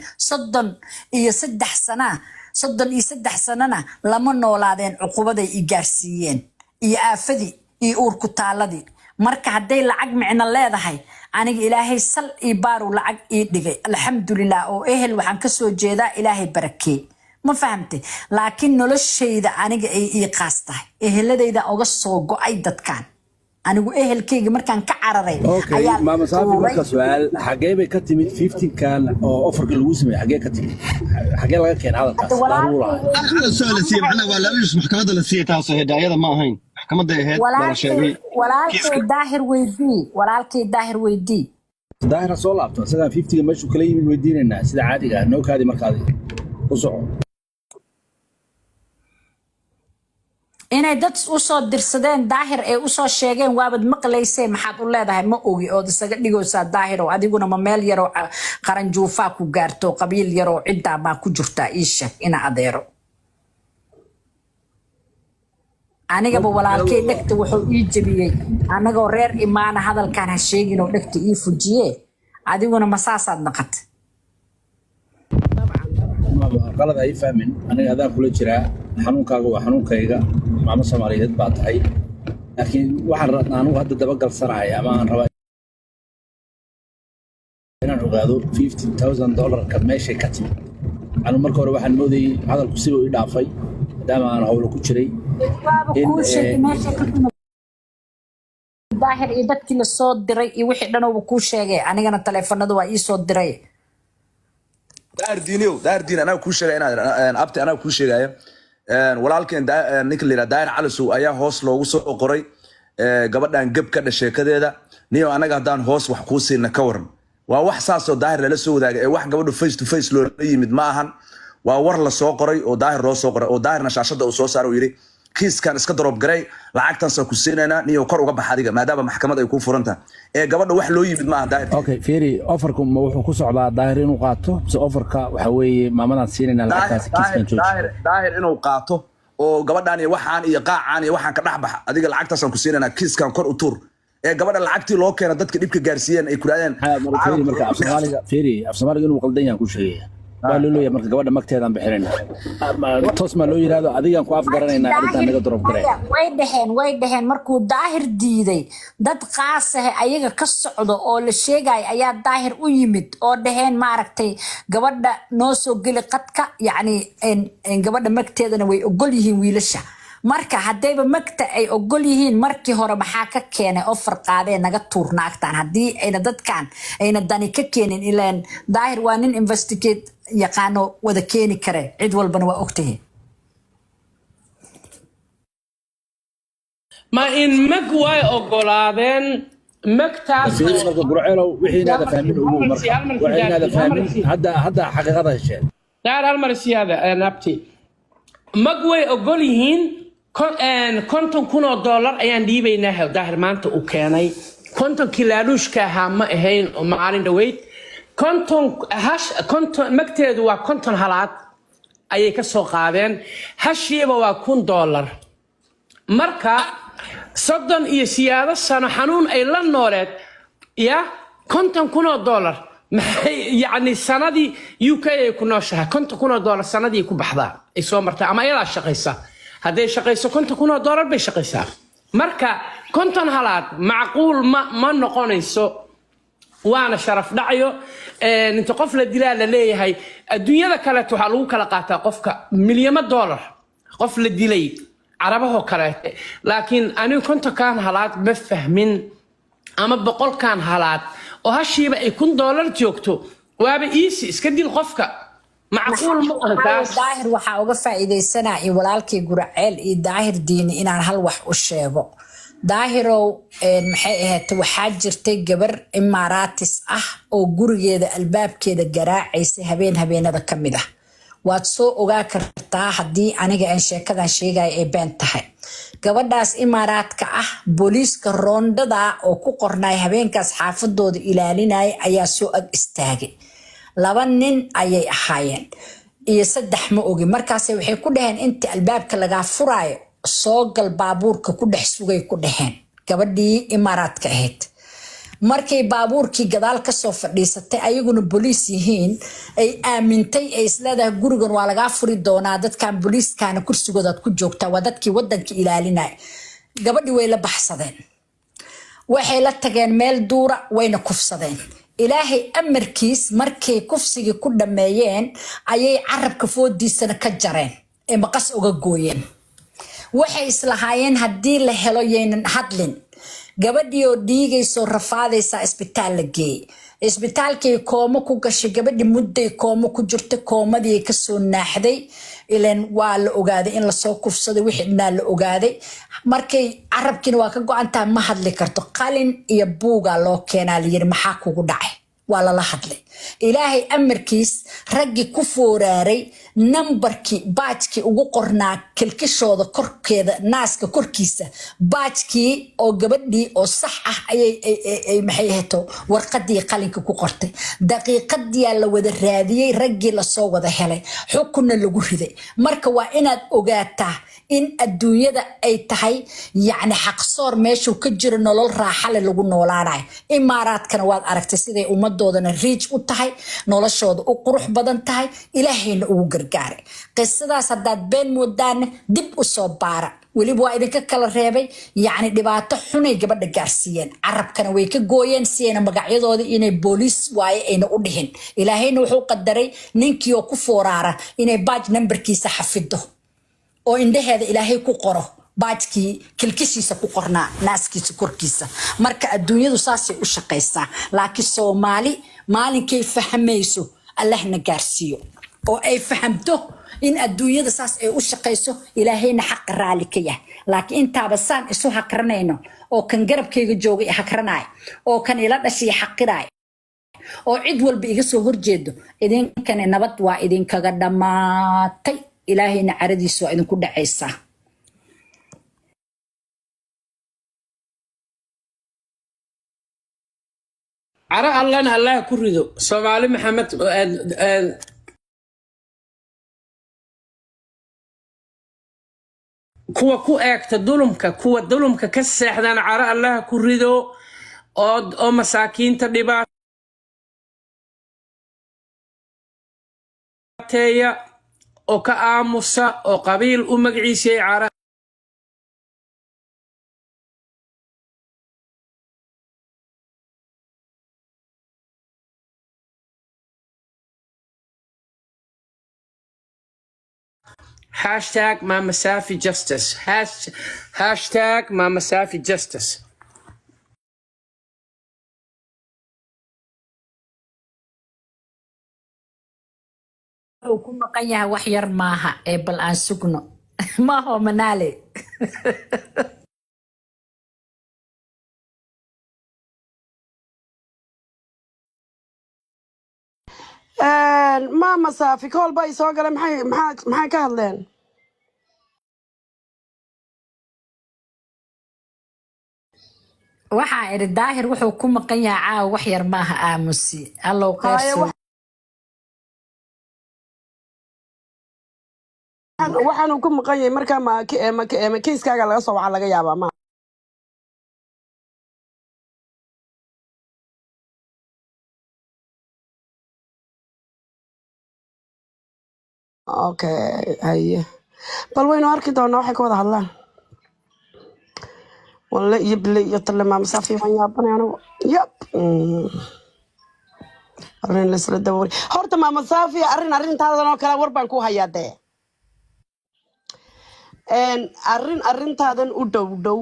33 sana, 33 sanana lama noolaadeen cuqubaday i gaarsiiyeen iyo aafadii iyo uurku taaladii. Marka hadday lacag micno leedahay, aniga Ilaahay sal ii baaru lacag ii dhigay, alxamdulilah, oo ehel waxaan kasoo jeedaa Ilaahay barakee, ma fahamtay? Laakiin noloshayda aniga ay ii qaas tahay, eheladayda oga soo go'ay dadkan. Anigu ehelkayga markaan ka cararay Okay. ayaa la Maama Saafi, tuuray. Marka su'aal, xagee bay ka timid 15kan oo offerka lagu sameeyey? Xagee ka timid? Xagee laga keenay hadalkaas? Hadda Daahir wuu walaalkay lahaa. weydii. Su'aal la siiyey, macnaha waa laaluus maxkamadda la siiyey, taasoo hidaayada ma ahayn, maxkamadda ahayd baa la Walaalkay sheegay walaalkay kiiska. Daahir weydii, walaalkay Daahir weydii. Daahir ha soo laabto, isagaan 50ga meeshuu kala yimid weydiinaynaa sida caadiga ah. Noo kaadi, markaadi ku soco. Inay dad usoo dirsadeen Daahir ee usoo sheegeen waabad maqlaysee. Maxaad u leedahay ma ogi ood isaga dhigaysaa, Daahirow? Adiguna ma meel yaroo qaranjuufaa ku gaarto, qabiil yaroo ciddaa baa ku jirtaa? Ii sheeg ina adeero. Anigaba walaalkay dhegta wuxuu ii jebiyey anagoo reer imaana, hadalkaan ha sheeginoo dhegta ii fujiye. Adiguna ma saasaad naqat? Maama, qalad ha ii fahmin. Aniga adaan kula jiraa, xanuunkaaga waa xanuunkayga, maamo Soomaaliyeed baa tahay, laakiin waxaan anigu hadda dabagalsanahay ama aan rabaa inaan ogaado $50,000ka meeshay ka timid. Anu marka hore waxaan moodayey hadalku siba ii dhaafay, maadaama aan howlo ku jiray Waaba in kuu sheegay meesha ka timid Daahir iyo dadkii lasoo diray iyo wixii dhanooba kuu sheegay. Anigana taleefanada waa ii soo diray. Daar Diiniyow, Daar Diin, anaa kuu sheegaya inaad abti, anaa kuu sheegaya. Walaalkeen ninka la yidhaha Daahir Calisow ayaa hoos loogu soo qoray gabadhan geb ka dhasheekadeeda. Niyo, anaga haddaan hoos wax kuu siina, ka waran? Waa wax saasoo Daahir lala soo wadaagay ee wax gabadhu face to face loola yimid ma ahan. Waa war la soo qoray oo Daahir loo soo qoray oo Daahirna shaashadda uu soo saaray, uu yidhi kiiskan iska drop garay, lacagtaasaan ku siinaynaa, niyo kor uga bax adiga, maadaama maxkamad ay kuu furan tahay. Ee gabadha wax loo yimid ma aha, Daahir. Okay, fiiri, offerku ma wuxuu ku socdaa Daahir inuu qaato, mise offerka waxa weeye maamadaan siinaynaa lacagtaasi, kiiskan jooji? Daahir inuu qaato oo gabadhaan iyo waxaan iyo qaacaan iyo waxaan ka dhex baxa adiga, lacagtaasaan ku siinaynaa, kiiskan kor u tuur. Ee gabadha lacagtii loo keena dadka dhibka gaarsiiyeen ay kuraadeen. Fiiri, marka af Soomaaliga fiiri, af Soomaaliga inuu qaldan yahan ku sheegaya. Waa loo leeyahay marka gabadha magteedaan bixinayna, toos maa loo yidhahdo adigaan ku afgaranaynaa, arrintaan naga drop garay. Way dhaheen markuu Daahir diiday, dad qaasahe ayaga ka socdo oo la sheegaya ayaa Daahir u yimid oo dhaheen, maaragtay, gabadha noo soo geli qadka, yacni gabadha magteedana way ogol yihiin wiilasha. Marka haddayba magta ay ogol yihiin, markii hore maxaa ka keenay offer qaadee naga tuur naagtaan, haddii ayna dadkan ayna dani ka keenin? Ilaan Daahir waa nin investigate yaqaano, wada keeni kare, cid walbana waa ogtahay. Ma in mag way ogolaadeen magtaas. Fiiri, marka Burceelow, wixii inaada fahmin ugu marka waxay inaada fahmin hadda xaqiiqada hesheen. Daar hal mar siyaada abti, mag way ogol yihiin, $50,000 ayaan dhiibaynaa. Daahir maanta uu keenay 50kii laaluushka ahaa ma ahayn oo maalin dhaweyd 50 hash 50 magteedu waa 50 halaad ayay ka soo qaadeen, hashiiba waa $1,000. Marka 30 iyo siyaado sano xanuun ay la nooleed ya $50,000 maxay, yacni sanadii UK ay ku nooshahay $50,000 sanadii ku baxdaa ay soo martaa, ama ayadaa shaqaysa. Hadday shaqayso $50,000 bay shaqaysaa. Marka 50 halaad macquul ma noqonayso, waana sharaf dhacyo. Inta qof la dilaa la leeyahay, adduunyada kaleeto waxaa lagu kala qaataa qofka milyamo dollar qof la dilay, carabahoo kaleete. Laakiin anigu 50kan halaad ma fahmin, ama 100kan halaad oo hashiiba ay $1,000 joogto, waaba easy, iska dil qofka, macquul ma aha taas. Daahir waxaa uga faa'iidaysanaa iyo walaalkay Guraceel iyo Daahir Diini inaan hal wax u sheego. Daahirow, maxay ahayd, waxaa jirtay gabar Imaaraatis ah oo gurigeeda albaabkeeda garaacaysa habeen habeenada ka mid ah. Waad soo ogaa kartaa haddii aniga aan sheekadan sheegaya ay been tahay. Gabadhaas Imaaraadka ah, booliiska roondada oo ku qornay habeenkaas xaafadooda ilaalinaya ayaa soo ag istaagay. Laba nin ayay ahaayeen iyo saddex, ma ogi. Markaase waxay ku dhaheen, inta albaabka lagaa furaayo soo gal, baabuurka ku dhex sugay, ku dhaheen gabadhii Imaaraadka ahayd. Markay baabuurkii gadaal kasoo fadhiisatay, ayaguna boliis yihiin, ay aamintay, ay isleedahay gurigan waa lagaa furi doonaa, dadkan boliiskaana kursigoodaad ku joogtaa, waa dadkii wadanka ilaalinaya. Gabadhii way la baxsadeen, waxay la tageen meel duura, wayna kufsadeen. Ilaahay amarkiis, markay kufsigii ku dhammeeyeen ayay carabka foodiisana ka jareen ee maqas uga gooyeen. Waxay islahaayeen haddii la helo yaynan hadlin. Gabadhii oo dhiigaysoo rafaadaysaa isbitaal la geeyey. Isbitaalkay koomo ku gashay gabadhii, mudday koomo ku jirtay, koomadii kasoo naaxday. Ilan waa la ogaaday in lasoo kufsaday, wixii dhanaa la ogaaday. Markay carabkiina waa ka go-antaha, ma hadli karto. Qalin iyo buugaa loo keenaa, layiri maxaa kugu dhacay? Waa lala hadlay. Ilaahay amarkiis, raggii ku fooraaray nambarkii baajkii ugu qornaa kilkishooda korkeeda, naaska korkiisa, baajkii oo gabadhii oo sax ah ayay maxay ahayto warqadii qalinka ku qortay. Daqiiqadiyaa la wada raadiyey raggii, lasoo wada helay, xukunna lagu riday. Marka waa inaad ogaataa in adduunyada ay tahay, yacni, xaqsoor meeshuu ka jiro nolol raaxale lagu noolaanayo. Imaaraadkana waad aragtay siday ummadoodana rich u tahay, noloshooda u qurux badan tahay, Ilaahayna ugu gargaaray. Qisadaas haddaad been moodaana, dib u soo baara. Weliba waa idinka kala reebay, yacni dhibaato xunay gabadha gaarsiiyeen, carabkana way ka gooyeen si ayna magacyadooda inay booliis waaye ayna u dhihin. Ilaahayna wuxuu qadaray ninkii oo ku fooraara inay baaj nambarkiisa xafido oo indhaheeda Ilaahay ku qoro baajkii kilkishiisa ku qornaa naaskiisa korkiisa. Marka adduunyadu saasay u shaqaysaa, laakiin Soomaali maalinkay fahmayso Allahna gaarsiiyo oo ay fahamto in adduunyada saas ay u shaqayso, Ilaahayna xaqa raalli ka yahay. Laakiin intaaba saan isu hakranayno oo kan garabkayga joogay i hakranaayo oo kan ila dhashay i xaqiraay. oo cid walba iga soo horjeedo, idinkana nabad waa idinkaga dhammaatay. Ilaahayna caradiisu waa idinku dhacaysaa. Caro Allana Allah ku rido Soomaali Maxamed. Kuwa ku eegta dulumka, kuwa dulumka ka seexdana caro Allah ku rido, oo masaakiinta dhibaateeya oo ka aamusa oo qabiil u magaciisay caro. #MamaSafiJustice, #MamaSafiJustice. Uu ku maqan yahay wax yar maaha ee bal aan sugno maaho Manaale. Maama Saafi, kool ba soo galay. Maxay ka hadleen? Waxaa idhi Daahir wuxuu ku maqan yahay caawa wax yar maaha, aamusi Allow kheyr. Haye. Soo Waxaanu ku maqan yahay markaa ma keiskaaga laga soo waca laga yaabaa ma? Okay, haye, bal waynu arki doonaa waxay ka wada hadlaan. Walle iyo bile iyo talle, Maama Saafi, waan yaabanay anigu yab. Arrin laisla dawari horta, Maama Saafi, arrin arrintaadan oo kale war baan ku hayaa dee. Arrin arrintaadan u dhow dhow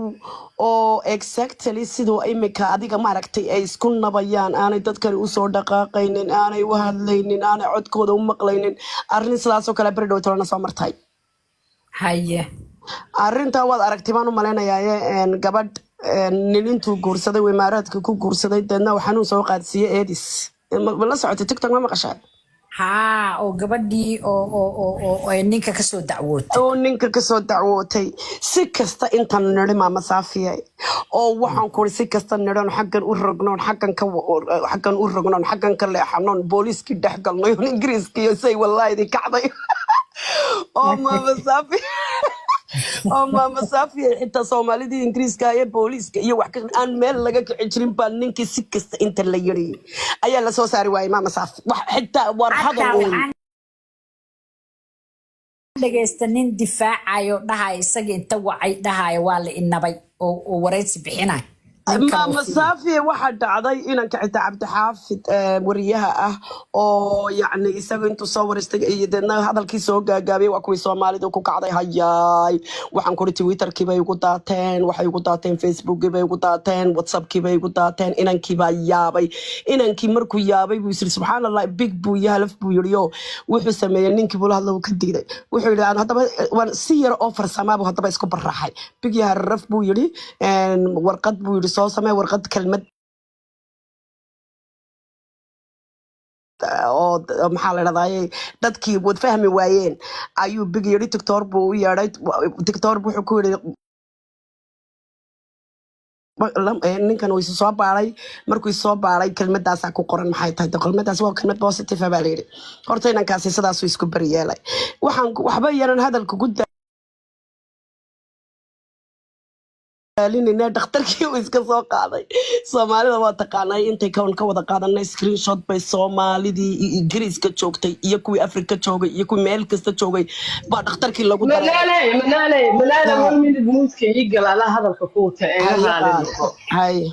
oo exactly siduu imika adiga maaragtay ay isku nabayaan, aanay dadkani usoo dhaqaaqaynin, aanay u hadlaynin, aanay codkooda u maqlaynin, arrin sidaasoo kale beri dhow tolana soo martay. Arrintaa waad aragtay baan u malaynayaa. Gabadh nin intuu guursaday uu Imaaraadka ku guursaday, deedna uu xanuun soo qaadsiiyey eedis. Ma la socotay? TikTok ma maqashaa? Haa, oo gabadhii oo ay ninka kasoo dacwootay. Oo ninka kasoo dacwootay. Si kasta intaan nidhi, Maama Saafiye, oo waxaan kuri si kasta nidhan, xaggan u rognoon, xaggan ka xaggan u rognoon, xaggan ka leexanoon, booliiskii dhex galnay oon Ingiriiskii iyo say wallahi idin kacday, oo Maama Saafi, oo Maama Saafiye, xitaa Soomaalidii Ingiriiska iyo booliiska iyo wax aan meel laga kici jirin baa ninkii si kasta inta la yiri ayaa lasoo saari waayey, Maama Saafi, wax xitaa war hadal xataa uun. Waxaan dhegaysta nin difaacayo dhahayo, isaga inta wacay dhahayo waa la inabay, oo waraysi bixinayo nin kale oo Maama fiican. Saafiye, waxaa dhacday inanka xitaa Cabdixaafid wariyaha ah oo yacni isaga intuu soo wareystay iyo deedna hadalkii soo gaagaabiyey, waa kuwii Soomaalida ku kacday. Hayaay, waxaan kuri Twitterkii bay ugu daateen, waxay ugu daateen Facebookii bay ugu daateen, WhatsAppkii bay ugu daateen. Inankii baa yaabay. Inankii markuu yaabay buu isiri subxaan Allah, big buu iyo halaf buu yidhi, oo wuxuu sameeyey ninkii buu la hadla, uu ka diiday. Wuxuu yidhi aan haddaba waan si yar oo farsamaa buu haddaba isku barraxay. Big iyo hararaf buu yidhi, warqad buu yidhi soo samee, warqad kelmad oo maxaa la dhahdaye dadkii wad fahmi waayeen ayuu big yidhi. Doctor buu u yeedhay. Doctor wuxuu ku yidhi ninkan uu isu soo baaray. Markuu isu soo baaray kelmadaasaa ku qoran. Maxay tahay? De kelmadaas waa kelmad positive ah baa la yidhi. Horta inankaasi sidaasuu isku beri yeelay. Waxaan waxba yaran hadalka ku daalinayna, dhakhtarkii uu iska soo qaaday Soomaalida waa taqaanay, intay kawan ka wada qaadanay screenshot bay Soomaalidii Ingiriiska joogtay iyo kuwii Afrika joogay iyo kuwii meel kasta joogay baa dhakhtarkii lagu daray. Manaaley, Manaaley, Manaale, one minute muuska ii gal, alaa hadalka ku wata ee iga Haye. raali Qaali. noqo. Haye.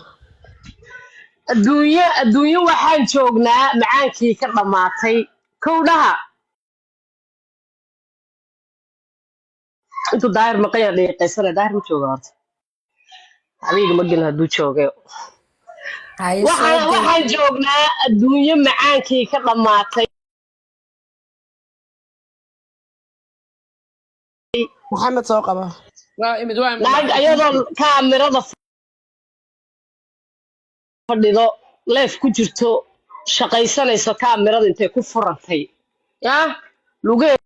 Adduunyo, adduunyo waxaan joognaa macaankii ka dhammaatay kowdhaha. Intuu Daahir maqan yahay dhiiqaysana. Daahir ma jooga horta, adiga ma gelin hadduu joogayo. Haye, soo waxaan gal. Waxaan joognaa adduunyo macaankii ka dhammaatay. Maxamed soo qaba. Waa imid, waa imid. Naag ayadoo kaamirada fadhido, leef ku jirto. Shaqaysanayso, kaamirada intay ku furantay yaa lugeed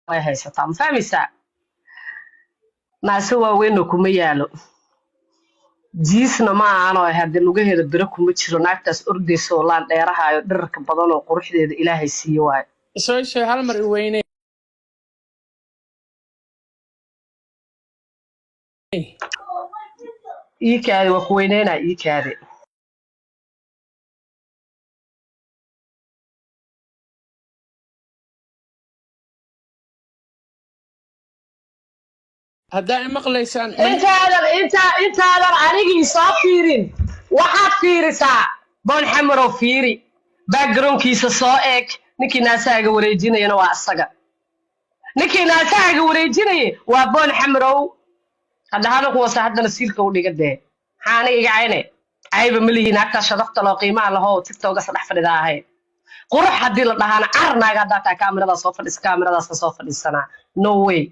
way haysataa, ma fahmaysaa? Naase waaweynna kuma yaalo, jiisna ma ahanoo haddii lugaheeda biro kuma jiro. Naagtaas ordaysa oo laan dheerahaayo, dherarka badan oo quruxdeeda Ilaahay siiye waayo. Soo sheeg, hal mar i weyne. Ii kaadi, waa ku weyneynaa, ii kaadi. Haddaa i maqlaysaan. Intaadan anigii soo fiirin, waxaad fiirisaa Boon Xamarow. Fiiri backgroundkiisa, soo eeg. Ninkii naasahaaga wareejinayana waa asaga. Ninkii naasahaaga wareejinaya waa Boon Xamarow. Hadda hada kuwasa haddana siilka u dhiga dee. Maxaa aniga iga cayne? Cayba ma lihi. Naagtaa sharafta loo, qiimaha lahoo, TikTokas dhex fadhida ahayd. Qurux haddii la dhahaana, car naaga haddaa taa kaamiradaa soo fadhiisa, kaamiradaasna soo fadhiisanaa. No way.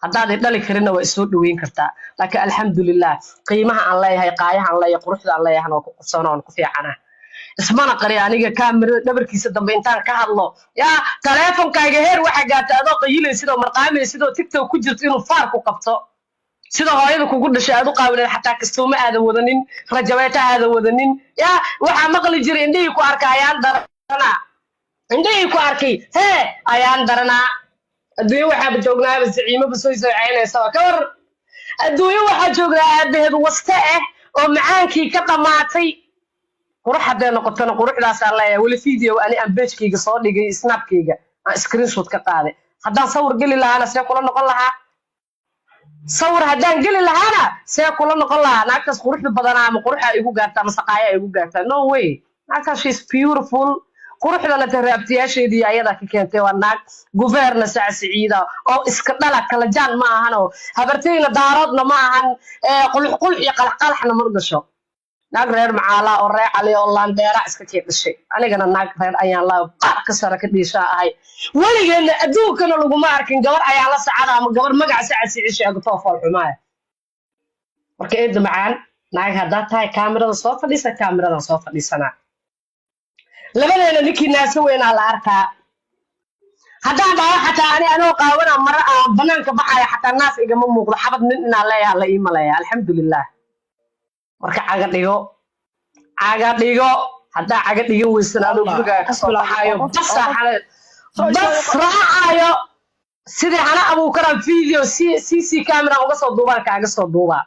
Haddaad i dhali karinna waa isoo dhaweyn kartaa, laakiin alxamdulilah, qiimaha aan leeyahay, qaayaha aan leeyahay, quruxda aan leeyahay waa ku qabsoona, waan ku fiicana, ismana qari. Aniga kaamirada dhabarkiisa dambe intaan ka hadlo, yaa taleefonkaaga heer waxaa gaarta adoo qayilaysid oo marqaamaysid oo TikTok ku jirto inuu faar ku qabto. Sida hooyada kugu dhashay aad u qaawineed, xataa kastuuma aadan wadanin, rajabeeta aadan wadanin. Yaa waxaa maqli jiray, indhihii ku arka ayaan daranaa, indhihii ku arkay hee ayaan daranaa. Adduunyo waxaaba joognaaba zaciimoba soo soo ka war. Adduunyo waxaa joognaa aabaheed waste ah oo macaankii ka dhammaatay. Qurux hadday noqotona, quruxdaasaan leeyahay. Weli video ani aan pagekayga soo dhigay, Snapkayga aan screenshot ka qaaday. Haddaan sawir geli lahaana, see kula noqon lahaa? Sawir haddaan geli lahaana, see kula noqon lahaa? Naagtaas quruxda badanaa, ama quruxaa igu gaartaa ama saqaaya igu gaartaa? No way. Naagtaas, she is beautiful. Quruxdana taraabtiyaasheedii ayadaa ka keentay. Waa naag guveerna sacsiciida oo iska dhala, kala jaan ma ahan oo habartayna daaroodna ma ahan, qulux qulux iyo qalax qalaxna ma gasho. Naag reer Macaalaa oo reer Cali oo laandheera iska kee dhashay. Anigana naag reer Ayaan laa qaar ka sare ka dhiishaa ahay. Weligeedna adduunkana laguma arkin gabar Ayaan la sacada ama gabar magaca Sacad Siciid sheegatoo foolxumaaya. Marka eedda macaan, naag haddaad tahay, kaamirada soo fadhiisa, kaamiradan soo fadhiisanaa. Labadeena ninkii naaso weynaa la arkaa. Haddaan dhaho xataa ani anoo qaawana mara aan banaanka baxaya, xataa naas igama muuqdo. Xabad nin inaan leeyaha la ii maleeya, alxamdulilah. Marka caga dhigo, caga dhigo. Haddaa caga dhigan weysan, anoo gurigaaga kasoo baxaayo, bas bas raacayo, sidii hana abuukaraan video CC camera uga soo duubaan, kaaga soo duubaa.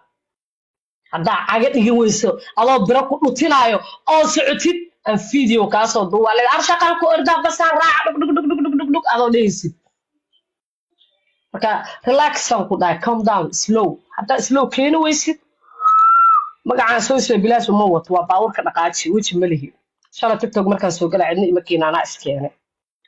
Haddaa caga dhigan weyso, adoo biro ku dhutinaayo oo socotid aan video kaa soo duubaa. Leed arshaqan ku ordaa, basaan raaca, dhug dhug dhug dhug dhug dhug adoo dhehaysid. Marka relax aan ku dhahay, calm down, slow. Haddaa slow keeni weysid, magacaan soo soo bilaash uma wato. Waa baabuurka dhaqaaji, weji ma lihi. Shala TikTok markaan soo galaa, cidna ima keena, anaa iskeenay.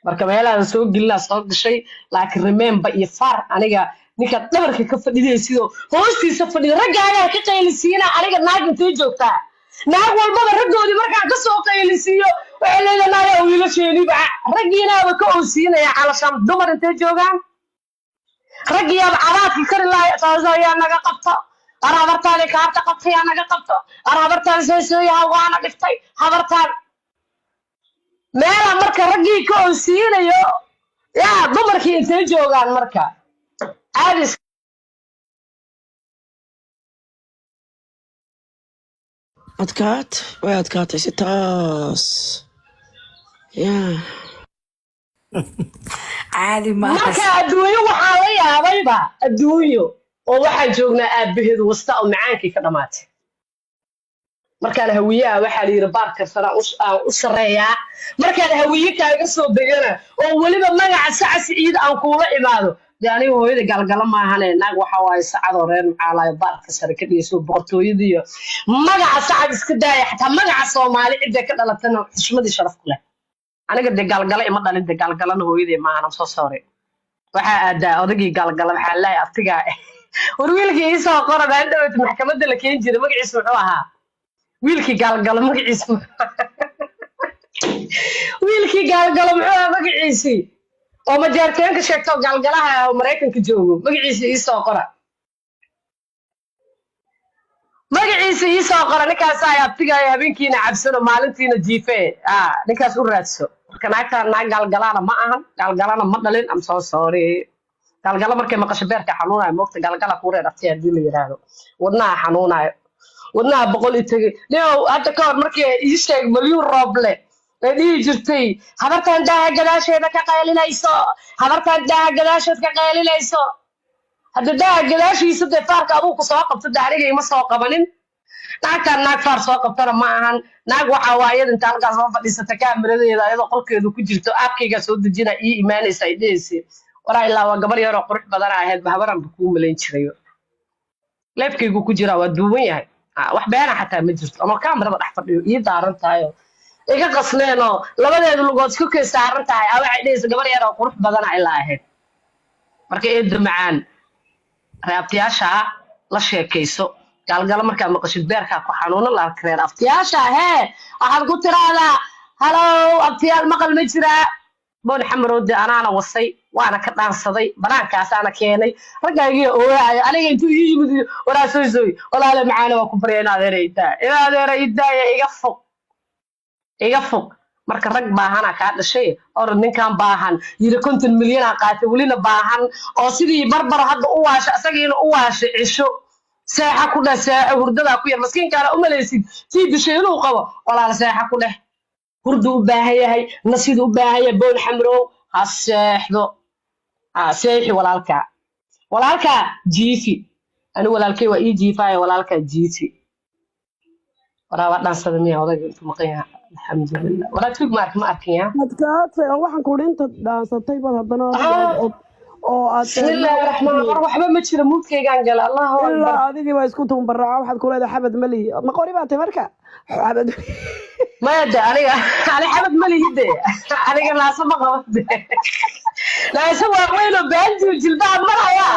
Marka meelahan soo gelinaa soo gashay, laakiin remember iyo far aniga ninkaad dhabarka ka fadhidaysidoo hoostiisa fadhiyo, raggaagaa ka qaylisiina. Aniga naag intee joogtaa? Naag walbaba raggoodii markaan kasoo qaylisiiyo, waxay leedahay naayaa wiilasheeniiba raggiinaaba ka oosiinaya. Calashaan dumar intee joogaan? Raggiyaaba cabaadki kari lahay. Taasoo yaa naga qabto, ar habartaadi kaarta qabta, yaa naga qabto, ar habartaan soo sooyaha waana dhiftay habartaan meela. Marka raggii ka oosiinayo, yaa dumarkii intee joogaan? Marka caadi. Adkaat, way adkaatay si taas ya. Caadi maaha. Marka adduunyo waxaa la yaabayba, adduunyo oo waxaan joognaa aabaheedu wasta oo macaankii ka dhammaatay. Markaan Hawiyaha waxaa la yidhi baar karsanaa aan u sarreeyaa. Markaan Hawiye kaaga soo degana oo weliba magaca Saca Siciid aan kuula imaado, dee aniga hooyada Galgala maahane. Naag waxa waaye Sacadoo reer Macaalaayo, baarka sare ka dhigayso, boqortooyadiiyo magaca Sacad iska daaya, xataa magaca Soomaali cidday ka dhalatana xushmadii sharaf ku leh. Aniga dee Galgala ima dhalin, dee Galgalana hooyadii maahan. I'm so sorry. Waxaa aadaa odagii Galgala, waxaa lahay abtigaa. War wiilkii iisoo qora maalin dhaweyt maxkamadda la keeni jiray, magaciisa muxuu ahaa? Wiilkii Gaalgalo magaciisa, wiilkii Gaalgalo muxuu ahaa magaciisii? Oo majeerteenka sheegto galgalaha oo Maraykanka joogo, magaciisa ii soo qora, magaciisa ii soo qora. Ninkaas ay abtigaayo, habeenkiina cabsano, maalintiina jiife. Ah, ninkaas u raadso. Marka naagta naag gaalgalaana ma ahan, gaalgalana ma dhalin. Am so sorry. Gaalgala markay maqasho beerka xanuunayo, moogta gaalgala kuu reer abti haddii la yidhaahdo, wadnaha xanuunayo, wadnaha boqol i tegey. Niow, hadda ka hor markii ii sheeg Malyuun Rooble ee dhihi jirtay, "Habartan daaha gadaasheeda ka qaylinayso, habartan daaha gadaasheed ka qaylinayso." Hadda daaha gadaashiisa dee faarka aduu ku soo qabto, de aniga ima soo qabanin. Naagtaan naag faar soo qabtana ma ahan. Naag waxaa waa iyada inta halkaa soo fadhiisata, kaamiradeeda ayadoo qolkeedu ku jirto, aabkaygaa soo dejina, ii imaanaysa, ay dhehaysa, "Waraa ilaa waa gabar yaroo qurux badan ahayd, ba habaranba kuu malayn jirayo." Leefkaygu ku jiraa, waa duuban yahay. Ah, wax beena xataa ma jirto. Ama kaamirada dhex fadhiyo, ii daaran tahay oo iga qasneenoo labadeedu lugood isku kay saaran tahay, aa waxay dhehaysa, "Gabar yaroo qurux badana ilaa ahayd." Marka eedo macaan, reer abtiyaasha la sheekayso. Gaalgalo markaa maqashid, beerkaa ku xanuuno la arka. Reer abtiyaasha hee, waxaad ku tiraahdaa, "Halow abtiyaal, maqal ma jiraa?" Boon Xamaroode anaana wasay, waana ka dhaansaday, banaankaasaana keenay. Raggaygii ooyaayo aniga intuu ii yimid, "Waraa soy soy, walaale macaane, waa ku barya, in adeera idaa, in adeera idaaya, iga fog, iga fog." Marka rag baahana kaa dhashay. Orod, ninkan baahan yiri 50 milyanaa qaatay, welina baahan, oo sidii Barbar hadda u waasha, isagiina u waasha. Cisho seexa ku dheh, seexo, hurdadaa ku yar. Maskiinkaana u malaysid tii dishay inuu qabo. Walaal, seexa ku dheh, hurdu u baahan yahay, nasidu u baahan yahay. Boon Xamrow ha seexdo, ha seexi walaalkaa, walaalkaa jiifi. Ani walaalkay waa ii jiifaayo, walaalkaa jiifi. Waraa waa dhaansada miya odayga intuu maqan yahay? Alxamdulilah. Waraa tug ma arkin, ma arkin yaa. Adkaatay oo waxaan kuhi inta dhaansatay baad haddana oo aad Bismillaahi raxmaan, war waxba ma jiro, muudkaygaan gala. Allahu akbar. Ilaa adigii baa isku tuunbaraaca. Waxaad ku leedahay xabad ma lihi, ma qori baa tay marka xabad. Maya de, aniga ani xabad ma lihi de, aniga naasa ma qabo de, naasa waaweyn oo baanjiyo jilbaha maraya.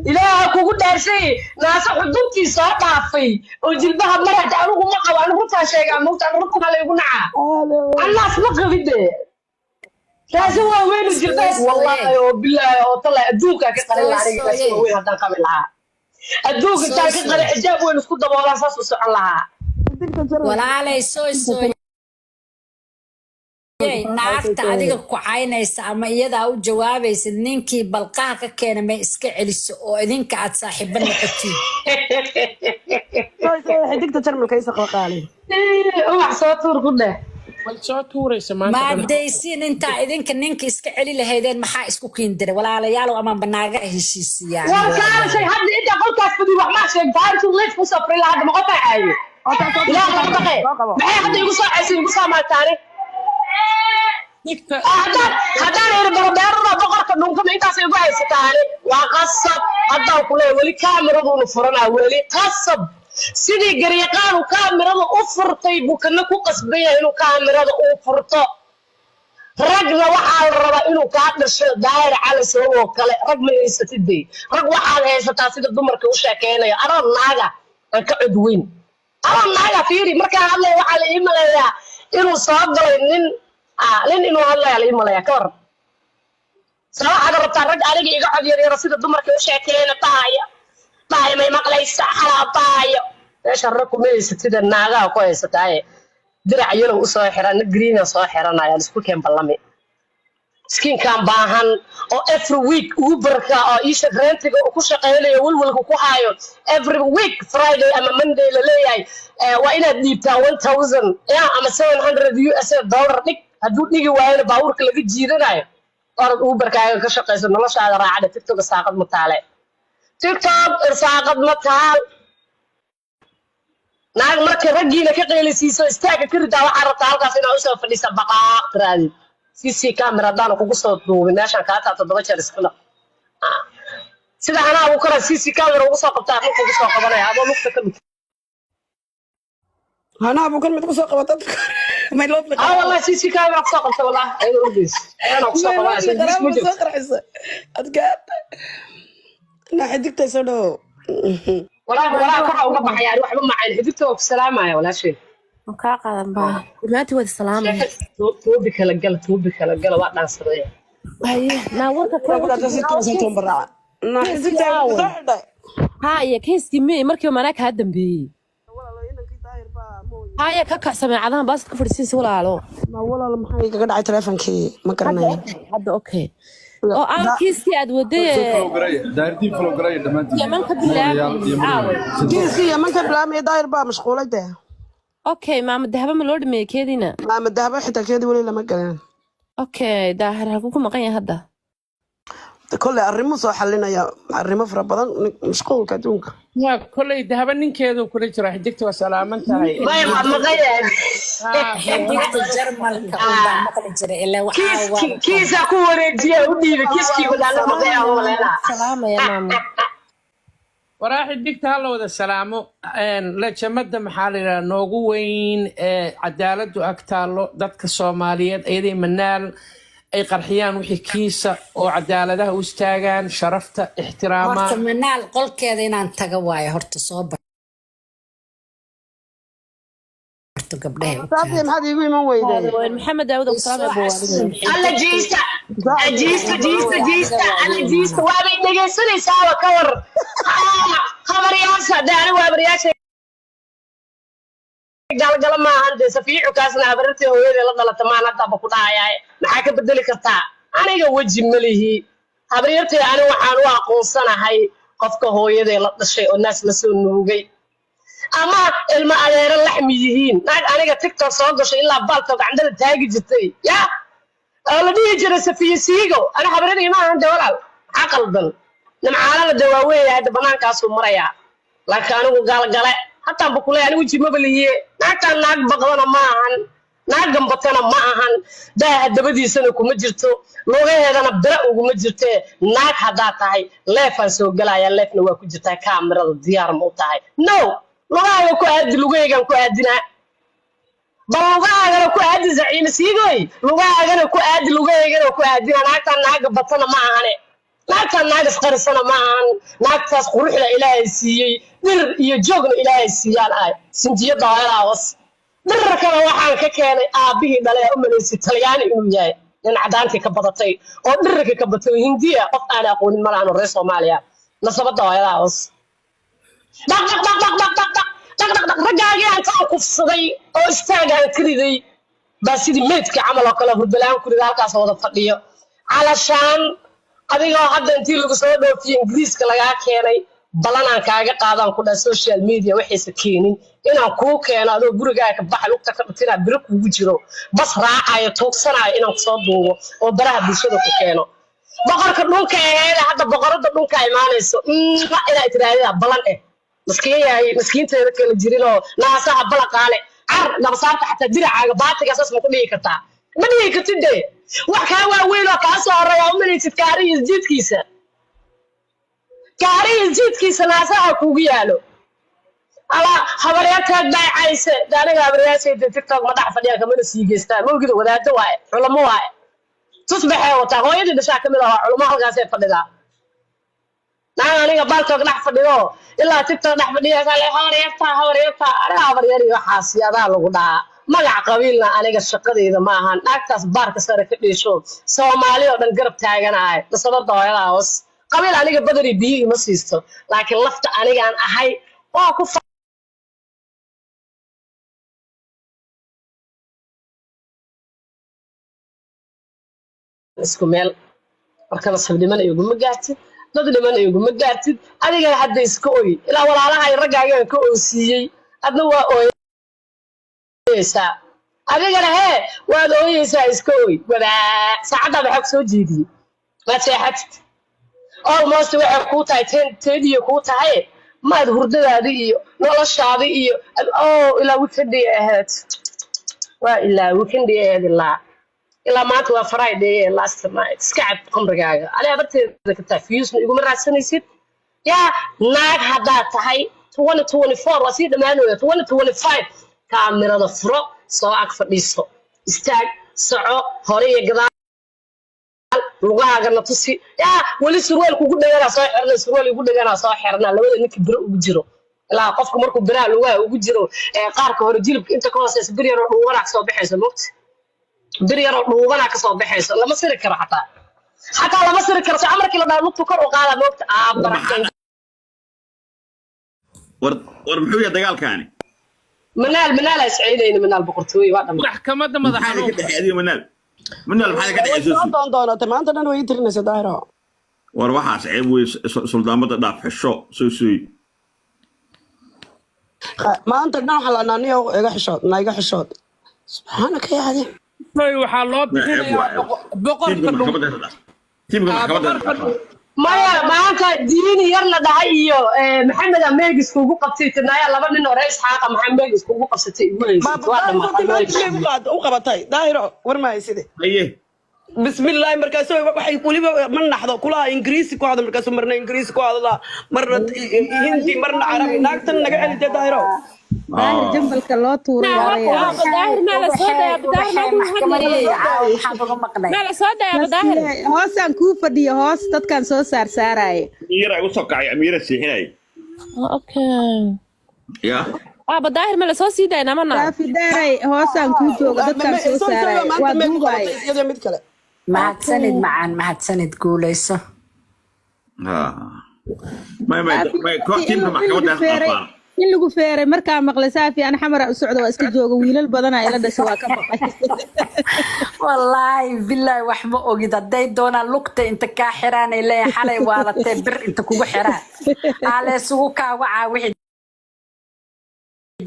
Ilaaha kugu dhaarshay, naasa xuduntii soo dhaafay oo jilbaha maraya de anigu ma qabo. Anigu runtaa sheegaa, mawta anigu runtaa laygu nacaa. An naas ma qabin de, naasa waaweyn oo jilbaha, wallaahi oo bilaahi oo talaahi, adduunkaa ka qarin lahaa aniga. Naasa waaweyn haddaan qabi lahaa, adduunka intaan ka qarin, xijaab weyn isku daboolaan, saas u socon lahaa. Walaalay sooy sooy, naagta adiga ku caynaysa ama iyadaa u jawaabaysid, ninkii balqaha ka keena may iska celiso oo idinka aad saaxiibo noqotiin. Xidigta Jarmalka isa qalqaalin. Ubax soo tuur ku dheh. Way soo tuuraysa maanta dhan. Maadaysiin intaa idinka ninka iska celi lahaydeen, maxaa isku kiindiray, walaalayaalow? Amaan banaaga heshiisiiyaan. War kaalashay, hadda inta qolkaas fadhi wax maa sheegtaa? Intuu live ku safray lahaa, hadda ma qofaa caayo? Ilaah laga baqee, maxay hadda igu soo caysay, igu soo maagtaani? Dhigta. Haddaan iri barbeerada boqorka dhunkama, intaas igu haysataani waa qasab. Haddaan ku leeyahay, weli kaamiraduuna furanaa, weli qasab. Sidii garyaqaanu kaamirada u furtay buu kana ku qasban yahay inuu kaamirada uu furto. Ragna waxaa la rabaa inuu kaa dhasho Daahir Cali sabab oo kale. Rag ma haysatid dey, rag waxaad haysataa sida dumarka u sheekeynayo. Anoo naaga aan ka cod weyn, anoo naaga fiiri markaan hadlaya, waxaa la ii maleeyaa inuu soo galay nin, nin inuu hadlaya la ii maleeyaa. Ka waran saa? Waxaad rabtaa rag aniga iga cod yaryaro, sida dumarka u sheekeynaya, dhahaya, "Baay, may maqlaysa xalaa, baayo?" Meesha rag kuma haysatida, naagaha ku haysataaye. Dirac yellow usoo xiran, green soo xiranaya, isku keen ballami. Miskiinkan baahan oo every week Uberka oo iisha rentiga uu ku shaqaynayo, welwelka ku haayo, every week Friday ama Monday la leeyahay, "Waa inaad dhiibtaa 1000 ya ama 700 USA dollar dhig." Hadduu dhigi waayona baabuurka laga jiidanayo. Orod Uberkaaga ka shaqayso, noloshaada raacada. TikTok saaqad ma taale, TikTok irsaaqad ma taal. Naag marka raggiina ka qeylisiiso, istaaga ka ridaa, waxaa rabtaa halkaas inaad usoo fadhiisa, baqaaq tiraadid, CC camera haddaanu kugu soo duubin meeshaan kaa taa toddoba jeer iska dhaq. Sida anaa ugu kora CC camera ugu soo qabtaa, dhulka ugu soo qabanaya adoo lugta ka dhig. Hanaa buu kan mid kusoo qabata may loo. Ah, wallahi CC camera kusoo qabta, wallahi ayadoo ordaysa ayadoo kusoo qabanaysa dis ma jirto. Soo qarxisa adkaata naa. Xidigta soo dhawow. Walaa walaa, kor uga baxaya ani waxba macayn. Xidigta waa ku salaamaya, walaashay. Waan kaa qaadan baa, dhammaantiin waad salaamaya. Toobi kala gala, toobi kala gala, waa dhaansaday. Haye, naa warka kale warka kiiskii aaway? Haye, kiiskii mey markiiba manaa kaa dambeeyey. Haye, ka kac sameecadahan baasad ku fadhiisiinsa walaalo. Walaal, maxaa igaga dhacay taleefankii? Ma Hadda garanayo. okay, hadda okay. Oo aan kiiskii aad waday Soo ee follow gareeya, Daahirtiin follow gareeya dhammaantiin. Yaman ka Mudanayaal iyo bilaabayay aaway? mudanayaal. Kiiskii Yaman ka bilaabmaya, Daahir baa mashquulay dee. Okay, maama Dahaba ma loo dhameeyey keediina? Maama Dahaba xitaa keedii weli lama galin. Okay, Daahir halkuu ku maqan yahay hadda? Kolley arrimuu soo xalinaya, arrimo fara badan, mashquulka adduunka. Waa kolley Dahaba ninkeedu kula jira. Xidigta waa salaaman tahay. May, waa maqan yahay. Xidigta Jarmalka un baan maqli jiray ilaa waxaa waa Kiisaa ku wareejiya, u dhiibay kiiskii wadaala maqan yahay umaleynaa. Salaamaya maama. Waraa xidigta hala wada salaamo. Lajamada maxaa la yidhaha noogu weyn ee cadaaladdu ag taallo dadka Soomaaliyeed, iyaday Manaal ay qarxiyaan wixii kiisa oo cadaaladaha u istaagaan, sharafta Horta ixtiraamaan. Manaal qolkeeda inaan taga waayo, horta soo barto gabdhaha u Saafiya, kaada. maxaad iigu iman weyday? Hada Maxamed Daawud oo Soo salaamaya casuum. buwaadida. Alla jiista, jiista, jiista, jiista, alla jiista, waabay dhegaysanaysaaba ka war. Habaryaasha de, anigu habaryaasha galgala maahan dee. Safiicu kaasna habarartii hooyadee la dhalata maan haddaba ku dhahayaay, maxaa ka bedeli kartaa? Aniga weji ma lihi habaryartay. Ani waxaan u aqoonsanahay qofka hooyadee la dhashay oo naas la soo nuugay ama ilma adeero laxmi yihiin. Naag aniga TikTok soo gashay ilaa baalto gacandada taagi jirtay ya oo la dhihi jiray Safiya Siigo, ana habaryadii ma ahan de walaal. Maxaa qaldan? Nimcaalana de waa weeyahay, hadda banaankaasuu marayaa, laakiin anigu gaalgale hataanba kuley, anigu jimaba lihiye. Naagtaan naag baqdana ma ahan, naag gambatana ma ahan, daaha dabadiisana kuma jirto, lugaheedana bira uguma jirtee. Naag haddaa tahay, leefaan soo gelaya, leefna waa ku jirtaa. Kaamirada diyaar ma u tahay? No, lugahaaga ku aadi, lugahaygaan ku aadinaa. Bal lugahaagana ku aadi, Zaciime Siigoy, lugahaagana ku aadi, lugahaygana ku aadina. Naagtaan naaga batana ma ahane, naagtaan naag isqarisana ma ahan. Naagtaas quruxda Ilaahay siiyey, dhir iyo joogna Ilaahay siiyaan ahay. Sinjiyada hooyadaa hoos dhirarkana waxaan ka keenay aabbihii dhalay aa u malaysay Talyaani inuu yahay, nin cadaantii ka badatay oo dhirarka ka batay oo Hindiya. Qof aan aqoonin malahan oo reer Soomaaliya. Nasabada hooyadaa hoos, dhaq dhaq dhaq dhaq dhaq dhaq dhaq dhaq dhaq dhaq. Raggaagii aan kaan kufsaday oo istaagaan ka riday baa sidii meydka camal oo kale hurdalaan ku riday, halkaas wada fadhiyo. Calashaan adigoo hadda intii lagu soo dhoofiyey Ingiriiska lagaa keenay, balanaan kaaga qaadaan ku dhaha social media waxaysa keenin inaan kuu keeno adoo gurigaaga ka baxa, lugta ka dhutinaa, biro kugu jiro, bas raacayo, tuugsanayo, inaan kusoo duubo oo baraha bulshada ku keeno. Boqorka dhunka aheeda, hadda boqorada dhunka imaanayso inaa tiraahdaa balan eh. Maskiin yahay, maskiinteeda kala jirinoo naasaha balaqaale car gabasaarta, xataa diracaaga baatiga saas ma ku dhihi kartaa? Ma dhihi kartid de. Wax kaa waaweyn oo kaa soo horeeya u malaysid kaarihiis jiidkiisa, kaarihiis jiidkiisa naasaha kugu yaalo. Ala habaryarteed baa cayse. De aniga habaryaashayda TikTok ma dhex fadhiyaan, kamana sii geystaan. Mawgida wadaado waaye, culamo waaye, tusbaxee wataa. Hooyadii dhashaa kamid ah waa culamo, halkaasay fadhidaa. Naag aniga BalTalk dhex fadhido ilaa TikTok dhex fadhiya, habaryarta, habaryarta, aniga habaryar iyo waxaas adaa lagu dhahaa. Magac qabiilna aniga shaqadayda ma ahan. Naagtaas baarka sare ka dhiisho, Soomaali oo dhan garab taaganahay. Nasabada hooyadaa hoos, qabiil aniga badari biyo ima siisto, laakiin lafta anigaan ahay waa ku isku meel. Marka nasabnimana iguma gaartid, dad dhimana iguma gaartid. Adigana hadda iska oy ilaa walaalahay raggaagaan ka oosiiyey, adna waa ooyeysaa. Adigana hee, waad ooyeysaa, iska oy. Wabaa saacaddaa maxaa ku soo jeediyey? Maad seexatid? Almost waxay kuu tahay 10:30 kuu tahay. Maad hurdadaadi iyo noloshaadi iyo oh, ilaa weekenday ahayd, waa ilaa weekenday ahayd, ilaa maanta waa Friday ee last night. Iska cab khamrigaaga, aniga barteeda ka taa fiyusna iguma raadsanaysid. Yaa naag haddaad tahay, 2024 waa sii dhammaanaya, 2025 kaamirada furo, soo ag fadhiiso, istaag, soco hore iyo gadaal, lugahaagana tusi. Yaa weli surwaal kugu dheganaa soo xirna, surwaal igu dheganaa soo xirna, labada ninka biro ugu jiro. Ilaa qofka markuu biraha lugaha ugu jiro ee qaarka hore jilibka inta ka hooseysa bir yaroo dhuubanaa kasoo baxayso, mogta bir yaroo dhuubanaa kasoo baxayso, lama siri karo xataa. Xataa lama siri karo. Soco markii la dhaho, lugtu kor u qaadaa, moogta aa barakan. War war, muxuu yahay dagaalkaani? Manaal, Manaal aa isceynayna. Manaal boqortooye waa dhamma. Maxkamadda madax Maxaa idinka xanuunka. dhexeey adiga, Manaal? Manaal, maxaa idinka Way dhexeey? soo doondoonatay maanta dhan, way ii tirinaysa, Daahiro. War waxaas ceeb wey. Suldaamada dhaaf, xesho soo sooy. Maanta dhan waxaa la naaniyo, iga xishood na, iga xishood, subxaanaka yaa cadiim. Soy waxaa loo Ceeb waa bixinayaa ceeb. boqorka Tiimka dhul. maxkamadda dhaaf, tiimka maxkamadda Boqorka dhaaf. dhul. Maya, maanta diini yar la dhahay iyo maxamed aa meegis kuugu qabtay tirnaaya. Laba nin oo reer Isxaaqa maxaa meegis kuugu qabsatay igu haysat? Waa dhammaatay. U qabatay, Daahiro, war ma hayside. Haye. Bismillaahi, markaasu waxay weliba ma naxdo kulaha Ingiriisi ku hadla, markaasu marna Ingiriisi ku hadla, marna Hindi, marna Carabi. Naagtan naga celide, Daahiro. Daahir, jambalka loo tuuray waa la yaabay. Daahir, maa la soo dayaa? Daahir, maa Maxkamadii caawa maxaad uga maqnay? Maa la soo dayaa, Daahir? Hoosaan kuu fadhiyo, hoos dadkaan soo saarsaaraaye. Amiira igu soo kacay, Amiira seexinay. Okay. Ya. Aaba Daahir, ma la soo sii daynaa mana? Saafi daaray, hoosaan kuu jooga, dadkaan soo saaraaye, waa Maanta meeg u duubaaye. qabatay iyadoo mid kale. Mahadsanid macaan, mahadsanid, guuleyso. May may koox tiimka maxkamadda dhaafaan. In lagu feeray markaa maqlay, Saafi, an Xamara u socda, waa iska jooga, wiilal badanaa ila dhashay, waa ka baqay. Wallaahi bilaahi, wax ma ogid. Hadday doonaan lugta inta kaa xiraan ay leeyahay xalay waalatee, bir inta kugu xiraan aa laysugu kaa wacaa wixii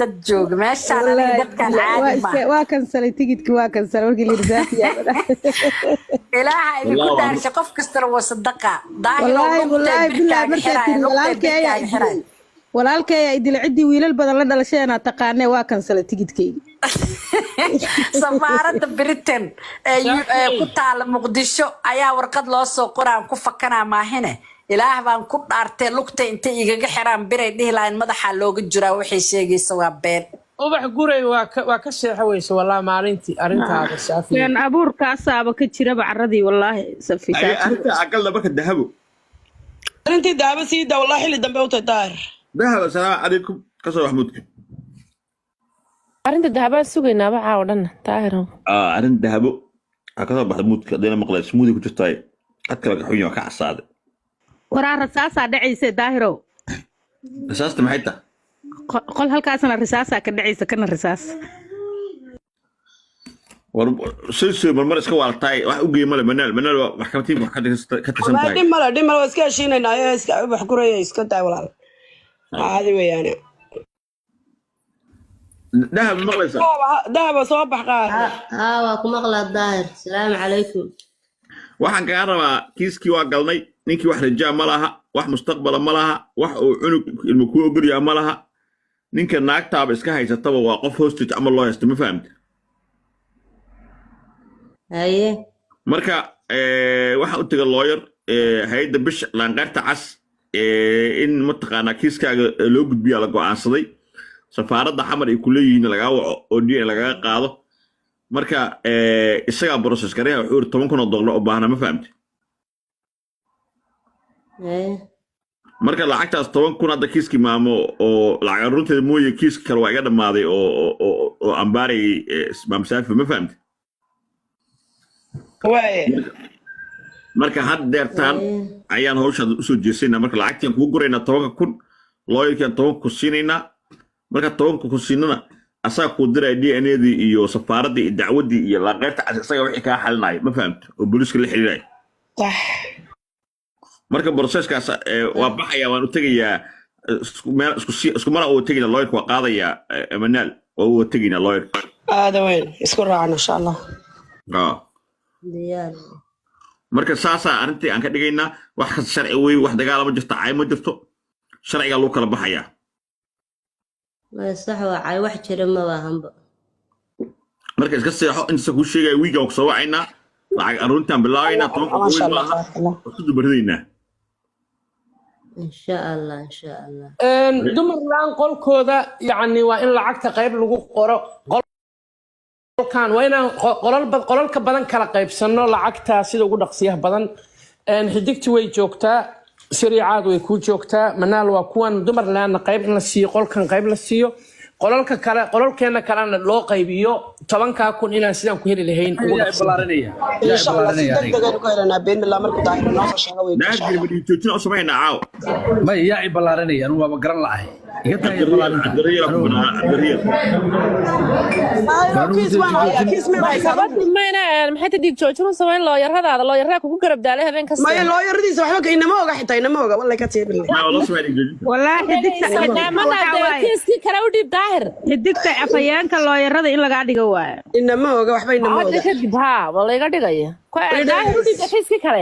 dad jooga meeshaan. Aniga Wallaahi dadkan bilaahi, waa caadi iska maaha. Waa kansalay tigidki, waa kansalay markii la yidhi Saafi yaa wada. Ilaaha idinku Wallaahi dhaarsha, qof kastana waa sadaqa, Daahir oo Wallaahi lugtay wallaahi bilaahi, birkaaga markaa xiraaya tiri lugtay walaalkay ayaa birkaaga xiraaya. idilay, walaalkay ayaa idilay, ciddii wiilal badan la dhalasheenaa taqaanee, waa kansalay tigidkayga. Safaaradda Britain ee ku taala Muqdisho ayaa warqad loo soo qoraan ku fakanaa maahine. Ilaah baan ku dhaartee, lugta intay igaga xiraan biray dhihi lahayn madaxaa looga jiraa, waxay sheegaysa waa been. Ubax Guray waa ka seexo weyse walaa maalintii arrintaada, Saafi. Been abuurkaasaaba ka jiraba carradii, wallaahi, Safi. Haye. Saafi. Arrinta aqalna marka, Dahabo. Arrintii Dahaba sii daa, wallahi xilli dambe u tahay, Daahir. Dahabo, asalaamu calaykum, kasoo maxmuudka. Arrinta dahabaa sugaynaaba caawa dhan, Daahir. Arrin Dahabo ha kasoo baxda muudka, haddayna maqlay smuudi ku jirtaay, cad kale ka xun yahay, waa ka casaaday. Waraa, rasaasaa dhacaysa, Daahirow. Rasaasta maxay tahay? Qol halkaasna risaasaa ka dhacaysa, kana risaas. War soo soo marmar iska waaltaay, wax u geey male. Manaal, Manaal waa maxkamad tiimka wax ka tirsan Wallahi tahay. Dhib male, dhib male, waa iska heshiinaynaa ee iska wax guraya, iska daay walaal, caadi weeyaane. Dahab, ma maqlaysaa? Dahaba, soo bax qaar. Haa, waa ku maqlaa, Daahir. Asalaamu calaykum. Waxaan kaga rabaa, kiiskii waa galnay, ninkii wax rajaa ma laha, wax mustaqbala ma laha, wax uu cunug ilmo kuu ogolyaa ma laha. Ninka naagtaaba iska haysataba waa qof hostage ama loo haysto, ma fahamta? Haye. Marka waxaan u tegay lawyer, hay-adda bisha laanqeyrta cas, in mataqaanaa kiiskaaga loo gudbiyaa la go'aansaday, safaaradda Xamar ay ku leeyihiin lagaa waco oo DNA lagaga qaado. Marka isagaa process gareeya, wuxuu yiri $10,000 u baahna, ma fahamte? Haye. Marka lacagtaas 10,000 hadda kiiskii maamo oo lacag arunteeda mooye, kiiski kale waa iga dhammaaday oo ambaarayay Maam Saafi, ma fahamte? Waaye. Marka had deertaan ayaan hawshaan usoo jeesaynaa. Marka lacagtian kugu guraynaa 10,000, lawyerkian 10,000 siinaynaa. Marka 10,000 siinana, asaga kuu diraya DNA-dii iyo safaaraddii iyo dacwaddii iyo laaqeyrta cas, isaga wixii kaa xalinaya, ma fahamte? Oo booliiska la xiriiraya. Sax. Marka processkaas waa baxaya, waan u tegayaa isku meel, isku mara uu tegayna, lawyerka waa qaadayaa, Manaal waa u tegaynaa lawyerka. Aada weyn, isku raacna insha Allah. Diyaar. Marka saasaa arrintii aan ka dhigaynaa. Wax kasta sharci wey, wax dagaala ma jirto, cay ma jirto, sharcigaa lagu kala baxayaa. Maya, sax waa, cay wax jira ma baahanba. Marka iska seexo, intasa kuu sheegaya, wiigaan ku soo wacaynaa, lacag aruntaan bilaabaynaa, 10-ka Maasha weyn Allah. maaha. Tabaaraka Allah. Waa isku dubaridaynaa. Insha Allah, insha Allah. Dumarland qolkooda yacni waa in lacagta qayb lagu qoro qolkan, waa inaan qolalka badan kala qaybsano lacagta sida ugu dhaqsiyaha badan. Xidigti way joogtaa, siriicaad way kuu joogtaa, Manaal waa kuwan. Dumarlandna qayb in la siiyo, qolkan qayb la siiyo. Qolalka kale, qolalkeena kalena loo qaybiyo 10,000 inaan sidaan ku heli lahayn ugu Yaa dhaqso. ballaarinaya, yaa Insha Allah si ballaarinaya deg aniga. deg aynu ku helanaa biidnillah markuu Daahir noo soo sheego weyn, insha Daahir Allah. ma joojin u samaynaa caawa. May, yaa i ballaarinaya? Anigu waaba garan la'ahay, iga taaya ballaarinta. Cabdiriyaal ku Anigu banaa Cabdiriyaal. Daahir anigu kiis waan hayaa, kiis ma haysaa? Maxkamad mayna maxay ta dhiig joojin u samayn looyaradaada, looyaradaa kugu garab daalay habeen kasta. Maya, looyaradiisa waxba inama oga, xitaa inama oga, wallahi ka tiibin. Ma waa loo sameynaa joojinta. Wallaahi xidigta, xidigta Mana waxaa dee waaye kiiskii kale u dhiib Daahir. Xidigta afhayeenka looyarada in lagaa dhigo waaye. Inama oga waxba, inama Hadda oga. kadib haa, waa layga dhigaya. Daahir u dhiib kiiskii kale.